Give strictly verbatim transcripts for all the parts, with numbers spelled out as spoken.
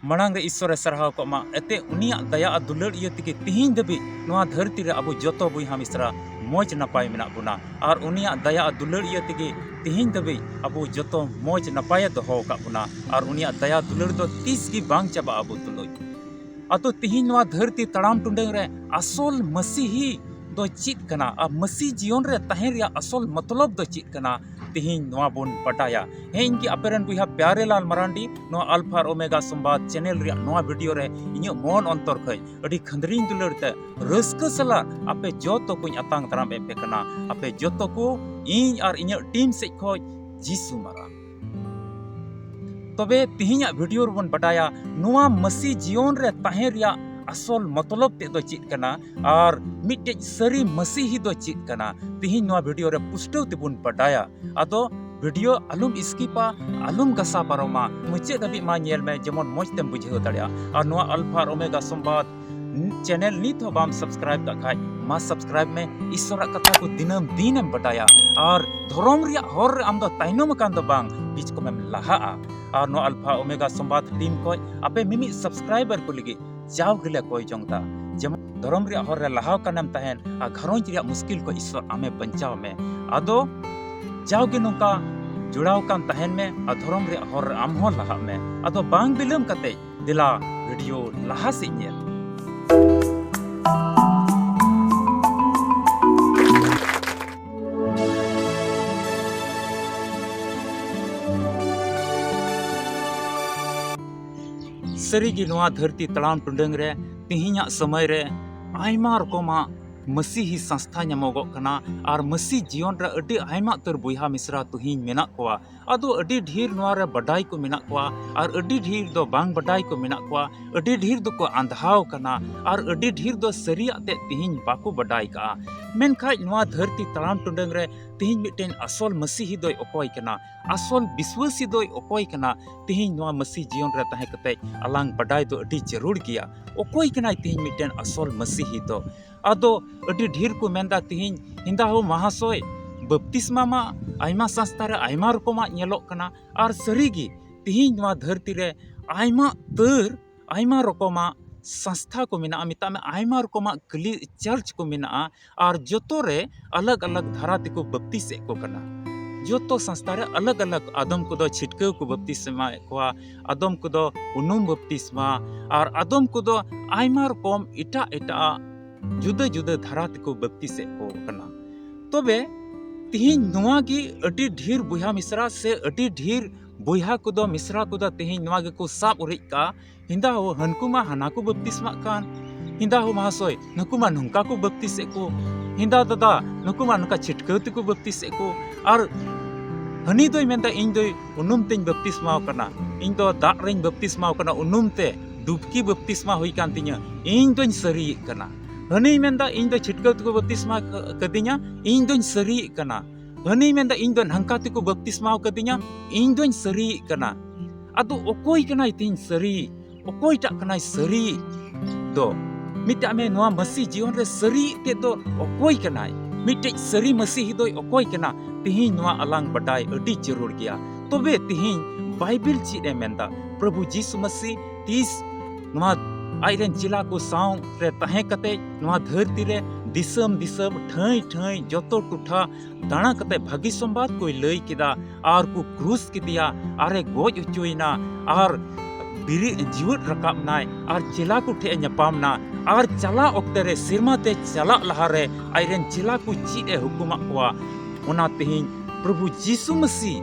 ᱢᱟᱲᱟᱝ ᱨᱮ ᱤᱥᱥᱚᱨᱮ ᱥᱟᱨᱦᱟᱣ ᱠᱚᱜ ᱢᱟ᱾ ᱮᱱᱛᱮ ᱩᱱᱤᱭᱟᱜ ᱫᱟᱭᱟ ᱟᱨ ᱫᱩᱞᱟᱹᱲ ᱤᱭᱟᱹ ᱛᱮᱜᱮ ᱛᱤᱦᱤᱧ ᱫᱷᱟᱹᱵᱤᱡ ᱱᱚᱣᱟ ᱫᱷᱟᱹᱨᱛᱤ ᱨᱮ ᱟᱵᱚ ᱡᱚᱛᱚ ᱵᱚᱭᱦᱟ ᱢᱤᱥᱨᱟ ᱢᱚᱡᱽ ᱱᱟᱯᱟᱭ ᱢᱮᱱᱟᱜ ᱵᱚᱱᱟ᱾ ᱟᱨ ᱩᱱᱤᱭᱟᱜ ᱫᱟᱭᱟ ᱟᱨ ᱫᱩᱞᱟᱹᱲ ᱤᱭᱟᱹ ᱛᱮᱜᱮ ᱛᱤᱦᱤᱧ ᱫᱷᱟᱹᱵᱤᱡ ᱟᱵᱚ ᱡᱚᱛᱚ ᱢᱚᱡᱽ ᱱᱟᱯᱟᱭᱮ ᱫᱚᱦᱚ ᱟᱠᱟᱫ ᱵᱚᱱᱟ᱾ ᱟᱨ ᱩᱱᱤᱭᱟᱜ ᱫᱟᱭᱟ ᱫᱩᱞᱟᱹᱲ ᱫᱚ ᱛᱤᱥ ᱜᱮ ᱵᱟᱝ ᱪᱟᱵᱟᱜᱼᱟ ᱟᱵᱚ ᱛᱩᱞᱩᱡ᱾ ᱟᱫᱚ ᱛᱤᱦᱤᱧ ᱱᱚᱣᱟ ᱫᱷᱟᱹᱨᱛᱤ ᱛᱟᱲᱟᱢ ᱴᱩᱰᱟᱹᱝ ᱨᱮ ᱟᱥᱚᱞ ᱢᱟᱹᱥᱤᱦᱤ ᱫᱚ ᱪᱮᱫ ᱠᱟᱱᱟ ᱟᱨ ᱢᱟᱹᱥᱤ ᱡᱤᱭᱚᱱ ᱨᱮ ᱛᱟᱦᱮᱸ ᱨᱮᱭᱟᱜ ᱟᱥᱚᱞ ᱢᱚᱛᱞᱚᱵ ᱫᱚ ᱪᱮᱫ ᱠᱟᱱᱟ, ᱛᱤᱦᱤᱧ ᱱᱚᱣᱟ ᱵᱚᱱ ᱵᱟᱰᱟᱭᱟ᱾ ᱦᱮᱸ, ᱤᱧ ᱜᱮ ᱟᱯᱮ ᱨᱮᱱ ᱵᱚᱭᱦᱟ ᱯᱭᱟᱨᱮ ᱞᱟᱞ ᱢᱟᱨᱟᱱᱰᱤ, ᱱᱚᱣᱟ ᱟᱞᱯᱷᱟ ᱟᱨ ᱳᱢᱮᱜᱟ ᱥᱚᱢᱵᱟᱫ ᱪᱮᱱᱮᱞ ᱨᱮᱭᱟᱜ ᱱᱚᱣᱟ ᱵᱷᱤᱰᱤᱭᱳ ᱨᱮ ᱤᱧᱟᱹᱜ ᱢᱚᱱ ᱚᱱᱛᱚᱨ ᱠᱷᱚᱱ ᱟᱹᱰᱤ ᱠᱷᱟᱹᱱᱫᱽᱨᱤᱧ ᱫᱩᱞᱟᱹᱲ ᱛᱮ ᱨᱟᱹᱥᱠᱟᱹ ᱥᱟᱞᱟᱜ ᱟᱯᱮ ᱡᱚᱛᱚ ᱠᱚᱧ ᱟᱛᱟᱝ ᱫᱟᱨᱟᱢ ᱮᱫ ᱯᱮ ᱠᱟᱱᱟ᱾ ᱟᱯᱮ ᱡᱚᱛᱚ ᱠᱚ ᱤᱧ ᱟᱨ ᱤᱧᱟᱹᱜ ᱴᱤᱢ ᱥᱮᱫ ᱠᱷᱚᱱ ᱡᱤᱥᱩ ᱢᱟᱨᱟᱝ᱾ ᱛᱚᱵᱮ ᱛᱤᱦᱤᱧᱟᱜ ᱵᱷᱤᱰᱤᱭᱳ ᱨᱮᱵᱚᱱ ᱵᱟᱰᱟᱭᱟ ᱱᱚᱣᱟ ᱢᱟᱹᱥᱤ ᱡᱤᱭᱚᱱ ᱨᱮ ᱛᱟᱦᱮᱸ ᱨᱮᱭᱟᱜ ᱟᱥᱚᱞ ᱢᱚᱛᱞᱚᱵ ᱛᱮᱫ ᱫᱚ ᱪᱮᱫ ᱠᱟᱱᱟ ᱟᱨ ᱢᱤᱫᱴᱮᱡ ᱥᱟᱹᱨᱤ ᱢᱟᱹᱥᱤᱦᱤ ᱫᱚ ᱪᱮᱫ ᱠᱟᱱᱟ᱾ ᱛᱤᱦᱤᱧ ᱱᱚᱣᱟ ᱵᱷᱤᱰᱤᱭᱳ ᱨᱮ ᱯᱩᱥᱴᱟᱹᱣ ᱛᱮᱵᱚᱱ ᱵᱟᱰᱟᱭᱟ᱾ ᱟᱫᱚ ᱵᱷᱤᱰᱤᱭᱳ ᱟᱞᱚᱢ ᱥᱠᱤᱯᱟ, ᱟᱞᱚᱢ ᱜᱟᱥᱟ ᱯᱟᱨᱚᱢᱟ, ᱢᱩᱪᱟᱹᱫ ᱫᱷᱟᱹᱵᱤᱡ ᱢᱟ ᱧᱮᱞ ᱢᱮ, ᱡᱮᱢᱚᱱ ᱢᱚᱡᱽ ᱛᱮᱢ ᱵᱩᱡᱷᱟᱹᱣ ᱫᱟᱲᱮᱭᱟᱜᱼᱟ᱾ ᱟᱨ ᱱᱚᱣᱟ ᱟᱞᱯᱷᱟ ᱟᱨ ᱳᱢᱮᱜᱟ ᱥᱚᱢᱵᱟᱫ ᱪᱮᱱᱮᱞ ᱱᱤᱛ ᱦᱚᱸ ᱵᱟᱢ ᱥᱟᱵᱥᱠᱨᱟᱭᱤᱵ ᱠᱟᱜ ᱠᱷᱟᱡ, ᱢᱟ ᱥᱟᱵᱥᱠᱨᱟᱭᱤᱵ ᱢᱮ᱾ ᱤᱥᱥᱚᱨᱟᱜ ᱠᱟᱛᱷᱟ ᱠᱚ ᱫᱤᱱᱟᱹᱢ ᱫᱤᱱᱮᱢ ᱵᱟᱰᱟᱭᱟ ᱟᱨ ᱫᱷᱚᱨᱚᱢ ᱨᱮᱭᱟᱜ ᱦᱚᱨ ᱨᱮ ᱟᱢ ᱫᱚ ᱛᱟᱭᱱᱚᱢ ᱟᱠᱟᱱ ᱫᱚ ᱵᱟᱝ, ᱵᱤᱪᱠᱚᱢᱮᱢ ᱞᱟᱦᱟᱜᱼᱟ᱾ ᱟᱨ ᱱᱚᱣᱟ ᱟᱞᱯᱷᱟ ᱳᱢᱮᱜᱟ ᱥᱚᱢᱵᱟᱫ ᱴᱤᱢ ᱠᱷᱚᱡ ᱟᱯᱮ ᱢᱤᱢᱤᱫ ᱥᱟᱵᱥᱠᱨᱟᱭᱵᱟᱨ ᱠᱚ ᱞᱟᱹᱜᱤᱫ ᱡᱟᱣ ᱜᱮᱞᱮ ᱠᱚᱭ ᱡᱚᱝ ᱫᱟ, ᱡᱮᱢᱚᱱ ᱫᱷᱚᱨᱚᱢ ᱨᱮᱭᱟᱜ ᱦᱚᱨ ᱨᱮ ᱞᱟᱦᱟᱣ ᱠᱟᱱᱮᱢ ᱛᱟᱦᱮᱱ ᱟᱨ ᱜᱷᱟᱨᱚᱸᱡᱽ ᱨᱮᱭᱟᱜ ᱢᱩᱥᱠᱤᱞ ᱠᱷᱚᱡ ᱤᱥᱥᱚᱨ ᱟᱢᱮ ᱵᱟᱧᱪᱟᱣ ᱢᱮ᱾ ᱟᱫᱚ ᱡᱟᱣᱜᱮ ᱱᱚᱝᱠᱟ ᱡᱚᱲᱟᱣ ᱠᱟᱱ ᱛᱟᱦᱮᱱ ᱢᱮ ᱟᱨ ᱫᱷᱚᱨᱚᱢ ᱨᱮᱭᱟᱜ ᱦᱚᱨ ᱨᱮ ᱟᱢ ᱦᱚᱸ ᱞᱟᱦᱟᱜ ᱢᱮ᱾ ᱟᱫᱚ ᱵᱟᱝ ᱵᱤᱞᱚᱢ ᱠᱟᱛᱮ ᱫᱮᱞᱟ ᱵᱷᱤᱰᱤᱭᱳ ᱞᱟᱦᱟ ᱥᱮᱫ ᱧᱮᱞ᱾ ᱥᱟᱹᱨᱤᱜᱮ ᱱᱚᱣᱟ ᱫᱷᱟᱹᱨᱛᱤ ᱛᱟᱲᱟᱢ ᱴᱩᱰᱟᱹᱝ ᱨᱮ ᱛᱮᱦᱮᱧᱟᱜ ᱥᱚᱢᱚᱭ ᱨᱮ ᱟᱭᱢᱟ ᱨᱚᱠᱚᱢᱟᱜ ᱢᱟᱹᱥᱤᱦᱤ ᱥᱚᱝᱥᱛᱷᱟ ᱧᱟᱢᱚᱜᱚᱜ ᱠᱟᱱᱟ ᱟᱨ ᱢᱟᱹᱥᱤ ᱡᱤᱭᱚᱱ ᱨᱮ ᱟᱹᱰᱤ ᱟᱭᱢᱟ ᱩᱛᱟᱹᱨ ᱵᱚᱭᱦᱟ ᱢᱤᱥᱨᱟ ᱛᱩᱦᱤᱧ ᱢᱮᱱᱟᱜ ᱠᱚᱣᱟ᱾ ᱟᱫᱚ ᱟᱹᱰᱤ ᱰᱷᱮᱨ ᱱᱚᱣᱟ ᱨᱮ ᱵᱟᱰᱟᱭ ᱠᱚ ᱢᱮᱱᱟᱜ ᱠᱚᱣᱟ ᱟᱨ ᱟᱹᱰᱤ ᱰᱷᱮᱨ ᱫᱚ ᱵᱟᱝ ᱵᱟᱰᱟᱭ ᱠᱚ ᱢᱮᱱᱟᱜ ᱠᱚᱣᱟ᱾ ᱟᱹᱰᱤ ᱰᱷᱮᱨ ᱫᱚᱠᱚ ᱟᱸᱫᱷᱟᱣ ᱠᱟᱱᱟ ᱟᱨ ᱟᱹᱰᱤ ᱰᱷᱮᱨ ᱫᱚ ᱥᱟᱹᱨᱤᱭᱟᱜ ᱛᱮᱫ ᱛᱤᱦᱤᱧ ᱵᱟᱠᱚ ᱵᱟᱰᱟᱭ ᱠᱟᱜᱼᱟ᱾ ᱢᱮᱱᱠᱷᱟᱡ ᱱᱚᱣᱟ ᱫᱷᱟᱹᱨᱛᱤ ᱛᱟᱲᱟᱢ ᱴᱩᱰᱟᱹᱝ ᱨᱮ ᱛᱤᱦᱤᱧ ᱢᱤᱫᱴᱮᱱ ᱟᱥᱚᱞ ᱢᱟᱹᱥᱤᱦᱤ ᱫᱚᱭ ᱚᱠᱚᱭ ᱠᱟᱱᱟ, ᱟᱥᱚᱞ ᱵᱤᱥᱣᱟᱹᱥᱤ ᱫᱚᱭ ᱚᱠᱚᱭ ᱠᱟᱱᱟ, ᱛᱤᱦᱤᱧ ᱱᱚᱣᱟ ᱢᱟᱹᱥᱤ ᱡᱤᱭᱚᱱ ᱨᱮ ᱛᱟᱦᱮᱸ ᱠᱟᱛᱮ ᱟᱞᱟᱝ ᱵᱟᱰᱟᱭ ᱫᱚ ᱟᱹᱰᱤ ᱡᱟᱹᱨᱩᱲ ᱜᱮᱭᱟ᱾ ᱚᱠᱚᱭ ᱠᱟᱱᱟᱭ ᱛᱤᱦᱤᱧ ᱢᱤᱫᱴᱮᱱ ᱟᱥᱚᱞ ᱢᱟᱹᱥᱤᱦᱤ ᱫᱚ? ᱟᱫᱚ ᱟᱹᱰᱤ ᱰᱷᱮᱨ ᱠᱚ ᱢᱮᱱᱫᱟ ᱛᱤᱦᱤᱧ ᱦᱤᱸᱫᱟ ᱦᱳ ᱢᱟᱦᱟᱥᱚᱭ, ᱵᱟᱯᱛᱤᱥᱢᱟ ᱢᱟ ᱟᱭᱢᱟ ᱥᱚᱝᱥᱛᱷᱟ ᱨᱮ ᱟᱭᱢᱟ ᱨᱚᱠᱚᱢᱟᱜ ᱧᱮᱞᱚᱜ ᱠᱟᱱᱟ, ᱟᱨ ᱥᱟᱹᱨᱤᱜᱮ ᱛᱤᱦᱤᱧ ᱱᱚᱣᱟ ᱫᱷᱟᱹᱨᱛᱤ ᱨᱮ ᱟᱭᱢᱟ ᱩᱛᱟᱹᱨ, ᱟᱭᱢᱟ ᱨᱚᱠᱚᱢᱟᱜ ᱥᱚᱝᱥᱛᱷᱟ ᱠᱚ ᱢᱮᱱᱟᱜᱼᱟ, ᱢᱮᱛᱟᱜ ᱢᱮ ᱟᱭᱢᱟ ᱨᱚᱠᱚᱢᱟᱜ ᱠᱞᱤ-, ᱪᱟᱨᱪ ᱠᱚ ᱢᱮᱱᱟᱜᱼᱟ, ᱟᱨ ᱡᱚᱛᱚ ᱨᱮ ᱟᱞᱟᱜᱽ ᱟᱞᱟᱜᱽ ᱫᱷᱟᱨᱟ ᱛᱮᱠᱚ ᱵᱟᱯᱛᱤᱥᱮᱫ ᱠᱚ ᱠᱟᱱᱟ᱾ ᱡᱚᱛᱚ ᱥᱚᱝᱥᱛᱷᱟ ᱨᱮ ᱟᱞᱟᱜᱽ ᱟᱞᱟᱜᱽ, ᱟᱫᱚᱢ ᱠᱚᱫᱚ ᱪᱷᱤᱴᱠᱟᱹᱣ ᱠᱚ ᱵᱟᱯᱛᱤᱥᱢᱟᱭᱮᱫ ᱠᱚᱣᱟ, ᱟᱫᱚᱢ ᱠᱚᱫᱚ ᱩᱱᱩᱢ ᱵᱟᱯᱛᱤᱥᱢᱟ, ᱟᱨ ᱟᱫᱚᱢ ᱠᱚᱫᱚ ᱟᱭᱢᱟ ᱨᱚᱠᱚᱢ ᱮᱴᱟᱜ ᱮᱴᱟᱜ ᱡᱩᱫᱟᱹ ᱡᱩᱫᱟᱹ ᱫᱷᱟᱨᱟ ᱛᱮᱠᱚ ᱵᱟᱯᱛᱤᱥᱮᱫ ᱠᱚ ᱠᱟᱱᱟ᱾ ᱛᱚᱵᱮ ᱛᱤᱦᱤᱧ ᱱᱚᱣᱟ ᱜᱮ ᱟᱹᱰᱤ ᱰᱷᱮᱨ ᱵᱚᱭᱦᱟ ᱢᱤᱥᱨᱟ ᱥᱮ ᱟᱹᱰᱤ ᱰᱷᱮᱨ ᱵᱚᱭᱦᱟ ᱠᱚᱫᱚ, ᱢᱤᱥᱨᱟ ᱠᱚᱫᱚ ᱛᱤᱦᱤᱧ ᱱᱚᱣᱟ ᱜᱮᱠᱚ ᱥᱟᱵ ᱩᱨᱤᱡ ᱠᱟᱜᱼᱟ, ᱦᱤᱸᱫᱟ ᱦᱳ, ᱦᱟᱹᱱᱠᱩ ᱢᱟ ᱦᱟᱱᱟ ᱠᱚ ᱵᱟᱯᱛᱤᱥᱢᱟᱜ ᱠᱟᱱ, ᱦᱤᱸᱫᱟ ᱦᱳ ᱢᱟᱦᱟᱥᱚᱭ, ᱱᱩᱠᱩ ᱢᱟ ᱱᱚᱝᱠᱟ ᱠᱚ ᱵᱟᱯᱛᱤᱥᱮᱫ ᱠᱚ, ᱦᱤᱸᱫᱟ ᱫᱟᱫᱟ, ᱱᱩᱠᱩ ᱢᱟ ᱱᱚᱝᱠᱟ ᱪᱷᱤᱴᱠᱟᱹᱣ ᱛᱮᱠᱚ ᱵᱟᱯᱛᱤᱥᱮᱫ ᱠᱚ, ᱟᱨ ᱦᱟᱹᱱᱤ ᱫᱚᱭ ᱢᱮᱱᱫᱟ, ᱤᱧ ᱫᱚᱭ ᱩᱱᱩᱢ ᱛᱮᱧ ᱵᱟᱯᱛᱤᱥᱢᱟᱣ ᱠᱟᱱᱟ, ᱤᱧ ᱫᱚ ᱫᱟᱜ ᱨᱮᱧ ᱵᱟᱯᱛᱤᱥᱢᱟᱣ ᱠᱟᱱᱟ, ᱩᱱᱩᱢ ᱛᱮ ᱰᱩᱵᱠᱤ ᱵᱟᱯᱛᱤᱥᱢᱟ ᱦᱩᱭ ᱠᱟᱱ ᱛᱤᱧᱟᱹ, ᱤᱧ ᱫᱚᱧ ᱥᱟᱹᱨᱤᱭᱮᱫ ᱠᱟᱱᱟ᱾ ᱦᱟᱹᱱᱤᱭ ᱢᱮᱱᱫᱟ, ᱤᱧ ᱫᱚ ᱪᱷᱤᱴᱠᱟᱹᱣ ᱛᱮᱠᱚ ᱵᱟᱯᱛᱤᱥᱢᱟ ᱠᱟᱹᱫᱤᱧᱟ, ᱤᱧ ᱫᱚᱧ ᱥᱟᱹᱨᱤᱭᱮᱫ ᱠᱟᱱᱟ᱾ ᱦᱟᱹᱱᱤᱭ ᱢᱮᱱᱫᱟ, ᱤᱧ ᱫᱚ ᱱᱷᱟᱝᱠᱟ ᱛᱮᱠᱚ ᱵᱟᱯᱛᱤᱥᱢᱟᱣ ᱠᱟᱹᱫᱤᱧᱟ, ᱤᱧ ᱫᱚᱧ ᱥᱟᱹᱨᱤᱭᱮᱫ ᱠᱟᱱᱟ᱾ ᱟᱫᱚ ᱚᱠᱚᱭ ᱠᱟᱱᱟᱭ ᱛᱤᱦᱤᱧ ᱥᱟᱹᱨᱤ? ᱚᱠᱚᱭᱴᱟᱜ ᱠᱟᱱᱟᱭ ᱥᱟᱹᱨᱤ ᱫᱚ? ᱢᱮᱛᱟᱜ ᱢᱮ, ᱱᱚᱣᱟ ᱢᱟᱹᱥᱤ ᱡᱤᱭᱚᱱ ᱨᱮ ᱥᱟᱹᱨᱤ ᱛᱮᱫ ᱫᱚ ᱚᱠᱚᱭ ᱠᱟᱱᱟᱭ? ᱢᱤᱫᱴᱮᱡ ᱥᱟᱹᱨᱤ ᱢᱟᱹᱥᱤᱦᱤ ᱫᱚᱭ ᱚᱠᱚᱭ ᱠᱟᱱᱟ? ᱛᱤᱦᱤᱧ ᱱᱚᱣᱟ ᱟᱞᱟᱝ ᱵᱟᱰᱟᱭ ᱟᱹᱰᱤ ᱡᱟᱹᱨᱩᱲ ᱜᱮᱭᱟ᱾ ᱛᱚᱵᱮ ᱛᱤᱦᱤᱧ ᱵᱟᱭᱵᱮᱞ ᱪᱮᱫ ᱮ ᱢᱮᱱᱫᱟ? ᱯᱨᱚᱵᱷᱩ ᱡᱤᱥᱩ ᱢᱟᱹᱥᱤ ᱛᱤᱥ ᱱᱚᱣᱟ ᱟᱡᱨᱮᱱ ᱪᱮᱞᱟ ᱠᱚ ᱥᱟᱶ ᱨᱮ ᱛᱟᱦᱮᱸ ᱠᱟᱛᱮ ᱱᱚᱣᱟ ᱫᱷᱟᱹᱨᱛᱤ ᱨᱮ ᱫᱤᱥᱚᱢ ᱫᱤᱥᱚᱢ, ᱴᱷᱟᱹᱭ ᱴᱷᱟᱹᱭ, ᱡᱚᱛᱚ ᱴᱚᱴᱷᱟ ᱫᱟᱬᱟ ᱠᱟᱛᱮ ᱵᱷᱟᱹᱜᱤ ᱥᱚᱢᱵᱟᱫ ᱠᱚᱭ ᱞᱟᱹᱭ ᱠᱮᱫᱟ, ᱟᱨ ᱠᱚ ᱠᱨᱩᱥ ᱠᱮᱫᱮᱭᱟ, ᱟᱨᱮ ᱜᱚᱡ ᱦᱚᱪᱚᱭᱮᱱᱟ, ᱟᱨ ᱵᱤᱨᱤᱫ ᱡᱤᱣᱮᱫ ᱨᱟᱠᱟᱵ ᱱᱟᱭ, ᱟᱨ ᱪᱮᱞᱟ ᱠᱚ ᱴᱷᱮᱡ ᱮ ᱧᱟᱯᱟᱢ ᱱᱟ, ᱟᱨ ᱪᱟᱞᱟᱜ ᱚᱠᱛᱮ ᱨᱮ, ᱥᱮᱨᱢᱟ ᱛᱮ ᱪᱟᱞᱟᱜ ᱞᱟᱦᱟᱨᱮ ᱟᱡᱨᱮᱱ ᱪᱮᱞᱟ ᱠᱚ ᱪᱮᱫ ᱮ ᱦᱩᱠᱩᱢᱟᱜ ᱠᱚᱣᱟ, ᱚᱱᱟ ᱛᱮᱦᱮᱧ ᱯᱨᱚᱵᱷᱩ ᱡᱤᱥᱩ ᱢᱟᱹᱥᱤ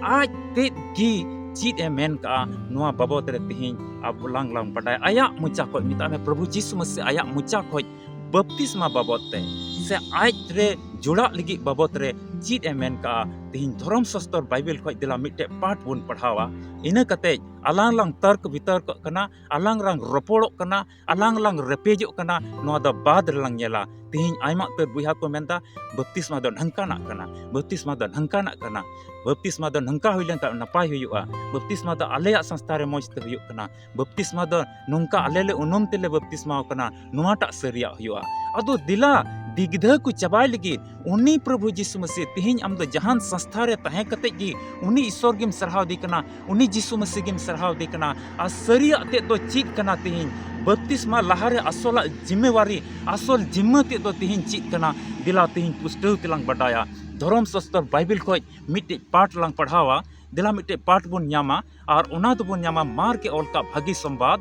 ᱟᱡ ᱛᱮᱫ ᱜᱮ ᱪᱮᱫ ᱮ ᱢᱮᱱ ᱠᱟᱜᱼᱟ, ᱱᱚᱣᱟ ᱵᱟᱵᱚᱫ ᱨᱮ ᱛᱮᱦᱮᱧ ᱟᱵᱚ ᱞᱟᱝ ᱞᱟᱝ ᱵᱟᱰᱟᱭ᱾ ᱟᱭᱟᱜ ᱢᱚᱪᱟ ᱠᱷᱚᱡ, ᱢᱮᱛᱟᱜ ᱢᱮ, ᱯᱨᱚᱵᱷᱩ ᱡᱤᱥᱩ ᱢᱟᱹᱥᱤ ᱟᱭᱟᱜ ᱢᱚᱪᱟ ᱠᱷᱚᱡ ᱵᱟᱯᱛᱤᱥᱢᱟ ᱵᱟᱵᱚᱫ ᱛᱮ ᱥᱮ ᱟᱡ ᱨᱮ ᱡᱚᱲᱟᱜ ᱞᱟᱹᱜᱤᱫ ᱵᱟᱵᱚᱫ ᱨᱮ ᱪᱮᱫ ᱮ ᱢᱮᱱ ᱠᱟᱜᱼᱟ, ᱛᱮᱦᱮᱧ ᱫᱷᱚᱨᱚᱢ ᱥᱟᱥᱛᱚᱨ ᱵᱟᱭᱵᱮᱞ ᱠᱷᱚᱡ ᱫᱮᱞᱟ ᱢᱤᱫᱴᱮᱡ ᱯᱟᱴ ᱵᱚᱱ ᱯᱟᱲᱦᱟᱣᱟ᱾ ᱤᱱᱟᱹ ᱠᱟᱛᱮ ᱟᱞᱟᱝ ᱞᱟᱝ ᱛᱟᱨᱠ ᱵᱤᱛᱚᱨᱠᱚᱜ ᱠᱟᱱᱟ, ᱟᱞᱟᱝ ᱞᱟᱝ ᱨᱚᱯᱚᱲᱚᱜ ᱠᱟᱱᱟ, ᱟᱞᱟᱝ ᱞᱟᱝ ᱨᱮᱯᱮᱡᱚᱜ ᱠᱟᱱᱟ, ᱱᱚᱣᱟ ᱫᱚ ᱵᱟᱫ ᱨᱮᱞᱟᱝ ᱧᱮᱞᱟ᱾ ᱛᱮᱦᱮᱧ ᱟᱭᱢᱟ ᱩᱛᱟᱹᱨ ᱵᱚᱭᱦᱟ ᱠᱚ ᱢᱮᱱᱫᱟ, ᱵᱟᱯᱛᱤᱥᱢᱟ ᱫᱚ ᱱᱷᱟᱝᱠᱟᱱᱟᱜ ᱠᱟᱱᱟ, ᱵᱟᱯᱛᱤᱥᱢᱟ ᱫᱚ ᱱᱷᱟᱝᱠᱟᱱᱟᱜ ᱠᱟᱱᱟ, ᱵᱟᱯᱛᱤᱥᱢᱟ ᱫᱚ ᱱᱚᱝᱠᱟ ᱦᱩᱭ ᱞᱮᱱᱠᱷᱟᱱ ᱱᱟᱯᱟᱭ ᱦᱩᱭᱩᱜᱼᱟ, ᱵᱟᱯᱛᱤᱥᱢᱟ ᱫᱚ ᱟᱞᱮᱭᱟᱜ ᱥᱚᱝᱥᱛᱷᱟ ᱨᱮ ᱢᱚᱡᱽ ᱛᱮ ᱦᱩᱭᱩᱜ ᱠᱟᱱᱟ, ᱵᱟᱯᱛᱤᱥᱢᱟ ᱫᱚ ᱱᱚᱝᱠᱟ ᱟᱞᱮ ᱞᱮ ᱩᱱᱩᱢ ᱛᱮᱞᱮ ᱵᱟᱯᱛᱤᱥᱢᱟᱣ ᱠᱟᱱᱟ, ᱱᱚᱣᱟᱴᱟᱜ ᱥᱟᱹᱨᱤᱭᱟᱜ ᱦᱩᱭᱩᱜᱼᱟ᱾ ᱟᱫᱚ ᱫᱮᱞᱟ, ᱫᱤᱜᱽᱫᱷᱟᱹ ᱠᱚ ᱪᱟᱵᱟᱭ ᱞᱟᱹᱜᱤᱫ ᱩᱱᱤ ᱯᱨᱚᱵᱷᱩ ᱡᱤᱥᱩ ᱢᱟᱹᱥᱤ ᱛᱮᱦᱮᱧ ᱟᱢ ᱫᱚ ᱡᱟᱦᱟᱱ ᱥᱚᱝᱥᱛᱷᱟ ᱨᱮ ᱛᱟᱦᱮᱸ ᱠᱟᱛᱮ ᱜᱮ ᱩᱱᱤ ᱤᱥᱚᱨ ᱜᱮᱢ ᱥᱟᱨᱦᱟᱣ ᱫᱮ ᱠᱟᱱᱟ, ᱩᱱᱤ ᱡᱤᱥᱩ ᱢᱟᱹᱥᱤ ᱜᱮᱢ ᱥᱟᱨᱦᱟᱣ ᱫᱮ ᱠᱟᱱᱟ᱾ ᱟᱨ ᱥᱟᱹᱨᱤᱭᱟᱜ ᱛᱮᱫ ᱫᱚ ᱪᱮᱫ ᱠᱟᱱᱟ? ᱛᱮᱦᱮᱧ ᱵᱟᱯᱛᱤᱥᱢᱟ ᱞᱟᱦᱟᱨᱮ ᱟᱥᱚᱞᱟᱜ ᱡᱤᱢᱢᱮᱣᱟᱨᱤ, ᱟᱥᱚᱞ ᱡᱤᱢᱢᱟᱹ ᱛᱮᱫ ᱫᱚ ᱛᱮᱦᱮᱧ ᱪᱮᱫ ᱠᱟᱱᱟ? ᱫᱮᱞᱟ ᱛᱮᱦᱮᱧ ᱯᱩᱥᱴᱟᱹᱣ ᱛᱮᱞᱟᱝ ᱵᱟᱰᱟᱭᱟ᱾ ᱫᱷᱚᱨᱚᱢ ᱥᱟᱥᱛᱚᱨ ᱵᱟᱭᱵᱮᱞ ᱠᱷᱚᱡ ᱢᱤᱫᱴᱮᱡ ᱯᱟᱴ ᱞᱟᱝ ᱯᱟᱲᱦᱟᱣᱟ᱾ ᱫᱮᱞᱟ ᱢᱤᱫᱴᱮᱡ ᱯᱟᱴ ᱵᱚᱱ ᱧᱟᱢᱟ, ᱟᱨ ᱚᱱᱟ ᱫᱚᱵᱚᱱ ᱧᱟᱢᱟ ᱢᱟᱨᱠ ᱮ ᱚᱞ ᱠᱟᱜ ᱵᱷᱟᱹᱜᱤ ᱥᱚᱢᱵᱟᱫ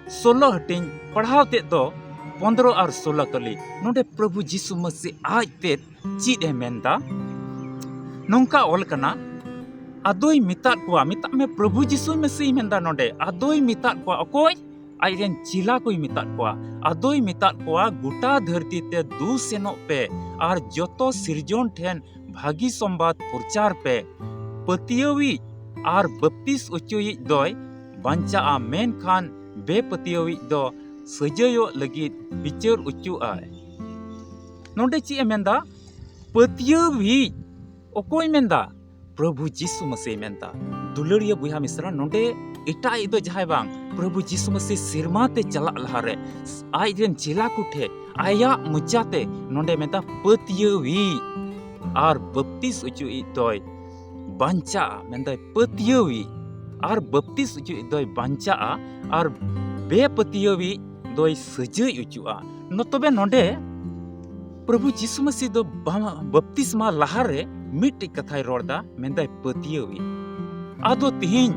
ᱥᱳᱞᱳ ᱦᱟᱹᱴᱤᱧ, ᱯᱟᱲᱦᱟᱣ ᱛᱮᱫ ᱫᱚ ᱯᱚᱱᱫᱽᱨᱚ ᱟᱨ ᱥᱳᱞᱳ ᱠᱟᱹᱞᱤ᱾ ᱱᱚᱰᱮ ᱯᱨᱚᱵᱷᱩ ᱡᱤᱥᱩ ᱢᱟᱹᱥᱤ ᱟᱡ ᱛᱮᱫ ᱪᱮᱫ ᱮ ᱢᱮᱱᱫᱟ? ᱱᱚᱝᱠᱟ ᱚᱞ ᱠᱟᱱᱟ, ᱟᱫᱚᱭ ᱢᱮᱛᱟᱫ ᱠᱚᱣᱟ, ᱢᱮᱛᱟᱜ ᱢᱮ ᱯᱨᱚᱵᱷᱩ ᱡᱤᱥᱩ ᱢᱟᱹᱥᱤᱭ ᱢᱮᱱᱫᱟ ᱱᱚᱰᱮ, ᱟᱫᱚᱭ ᱢᱮᱛᱟᱫ ᱠᱚᱣᱟ᱾ ᱚᱠᱚᱭ? ᱟᱡ ᱨᱮᱱ ᱪᱮᱞᱟ ᱠᱚᱭ ᱢᱮᱛᱟᱫ ᱠᱚᱣᱟ᱾ ᱟᱫᱚᱭ ᱢᱮᱛᱟᱫ ᱠᱚᱣᱟ, ᱜᱚᱴᱟ ᱫᱷᱟᱹᱨᱛᱤ ᱛᱮ ᱫᱩ ᱥᱮᱱᱚᱜ ᱯᱮ ᱟᱨ ᱡᱚᱛᱚ ᱥᱤᱨᱡᱚᱱ ᱴᱷᱮᱱ ᱵᱷᱟᱹᱜᱤ ᱥᱚᱢᱵᱟᱫ ᱯᱨᱚᱪᱟᱨ ᱯᱮ᱾ ᱯᱟᱹᱛᱭᱟᱹᱣᱤᱡ ᱟᱨ ᱵᱟᱯᱛᱤᱥ ᱚᱪᱚᱭᱤᱡ ᱫᱚᱭ ᱵᱟᱧᱪᱟᱜᱼᱟ, ᱢᱮᱱᱠᱷᱟᱱ ᱵᱮᱯᱟᱹᱛᱭᱟᱹᱣᱤᱡ ᱫᱚ ᱥᱟᱹᱡᱟᱹᱭᱚᱜ ᱞᱟᱹᱜᱤᱫ ᱵᱤᱪᱟᱹᱨ ᱚᱪᱚᱜᱼᱟᱭ᱾ ᱱᱚᱰᱮ ᱪᱮᱫ ᱮ ᱢᱮᱱᱫᱟ? ᱯᱟᱹᱛᱭᱟᱹᱣᱤᱡ᱾ ᱚᱠᱚᱭ ᱢᱮᱱᱫᱟ? ᱯᱨᱚᱵᱷᱩ ᱡᱤᱥᱩ ᱢᱟᱹᱥᱤᱭ ᱢᱮᱱᱫᱟ᱾ ᱫᱩᱞᱟᱹᱲᱤᱭᱟᱹ ᱵᱚᱭᱦᱟ ᱢᱤᱥᱨᱟ, ᱱᱚᱰᱮ ᱮᱴᱟᱜ ᱤᱡ ᱫᱚ ᱡᱟᱦᱟᱸᱭ ᱵᱟᱝ, ᱯᱨᱚᱵᱷᱩ ᱡᱤᱥᱩ ᱢᱟᱹᱥᱤ ᱥᱮᱨᱢᱟ ᱛᱮ ᱪᱟᱞᱟᱜ ᱞᱟᱦᱟᱨᱮ ᱟᱡ ᱨᱮᱱ ᱪᱮᱞᱟ ᱠᱚᱴᱷᱮ ᱟᱭᱟᱜ ᱢᱚᱪᱟᱛᱮ ᱱᱚᱰᱮ ᱢᱮᱱᱫᱟ, ᱯᱟᱹᱛᱭᱟᱹᱣᱤᱡ ᱟᱨ ᱵᱟᱯᱛᱤᱥ ᱚᱪᱚᱭᱤᱡ ᱫᱚᱭ ᱵᱟᱧᱪᱟᱜᱼᱟ᱾ ᱢᱮᱱᱫᱟᱭ, ᱯᱟᱹᱛᱭᱟᱹᱣᱤᱡ ᱟᱨ ᱵᱟᱯᱛᱤᱥ ᱚᱪᱚᱭᱤᱡ ᱫᱚᱭ ᱵᱟᱧᱪᱟᱜᱼᱟ, ᱟᱨ ᱵᱮᱯᱟᱹᱛᱭᱟᱹᱣᱤᱡ ᱫᱚᱭ ᱥᱟᱹᱡᱟᱹᱭ ᱚᱪᱚᱜᱼᱟ᱾ ᱱᱚ-, ᱛᱚᱵᱮ ᱱᱚᱰᱮ ᱯᱨᱚᱵᱷᱩ ᱡᱤᱥᱩ ᱢᱟᱹᱥᱤ ᱫᱚ ᱵᱟ-, ᱵᱟᱯᱛᱤᱥᱢᱟ ᱞᱟᱦᱟᱨᱮ ᱢᱤᱫᱴᱮᱡ ᱠᱟᱛᱷᱟᱭ ᱨᱚᱲ ᱫᱟ, ᱢᱮᱱᱫᱟᱭ, ᱯᱟᱹᱛᱭᱟᱹᱣᱤᱡ᱾ ᱟᱫᱚ ᱛᱤᱦᱤᱧ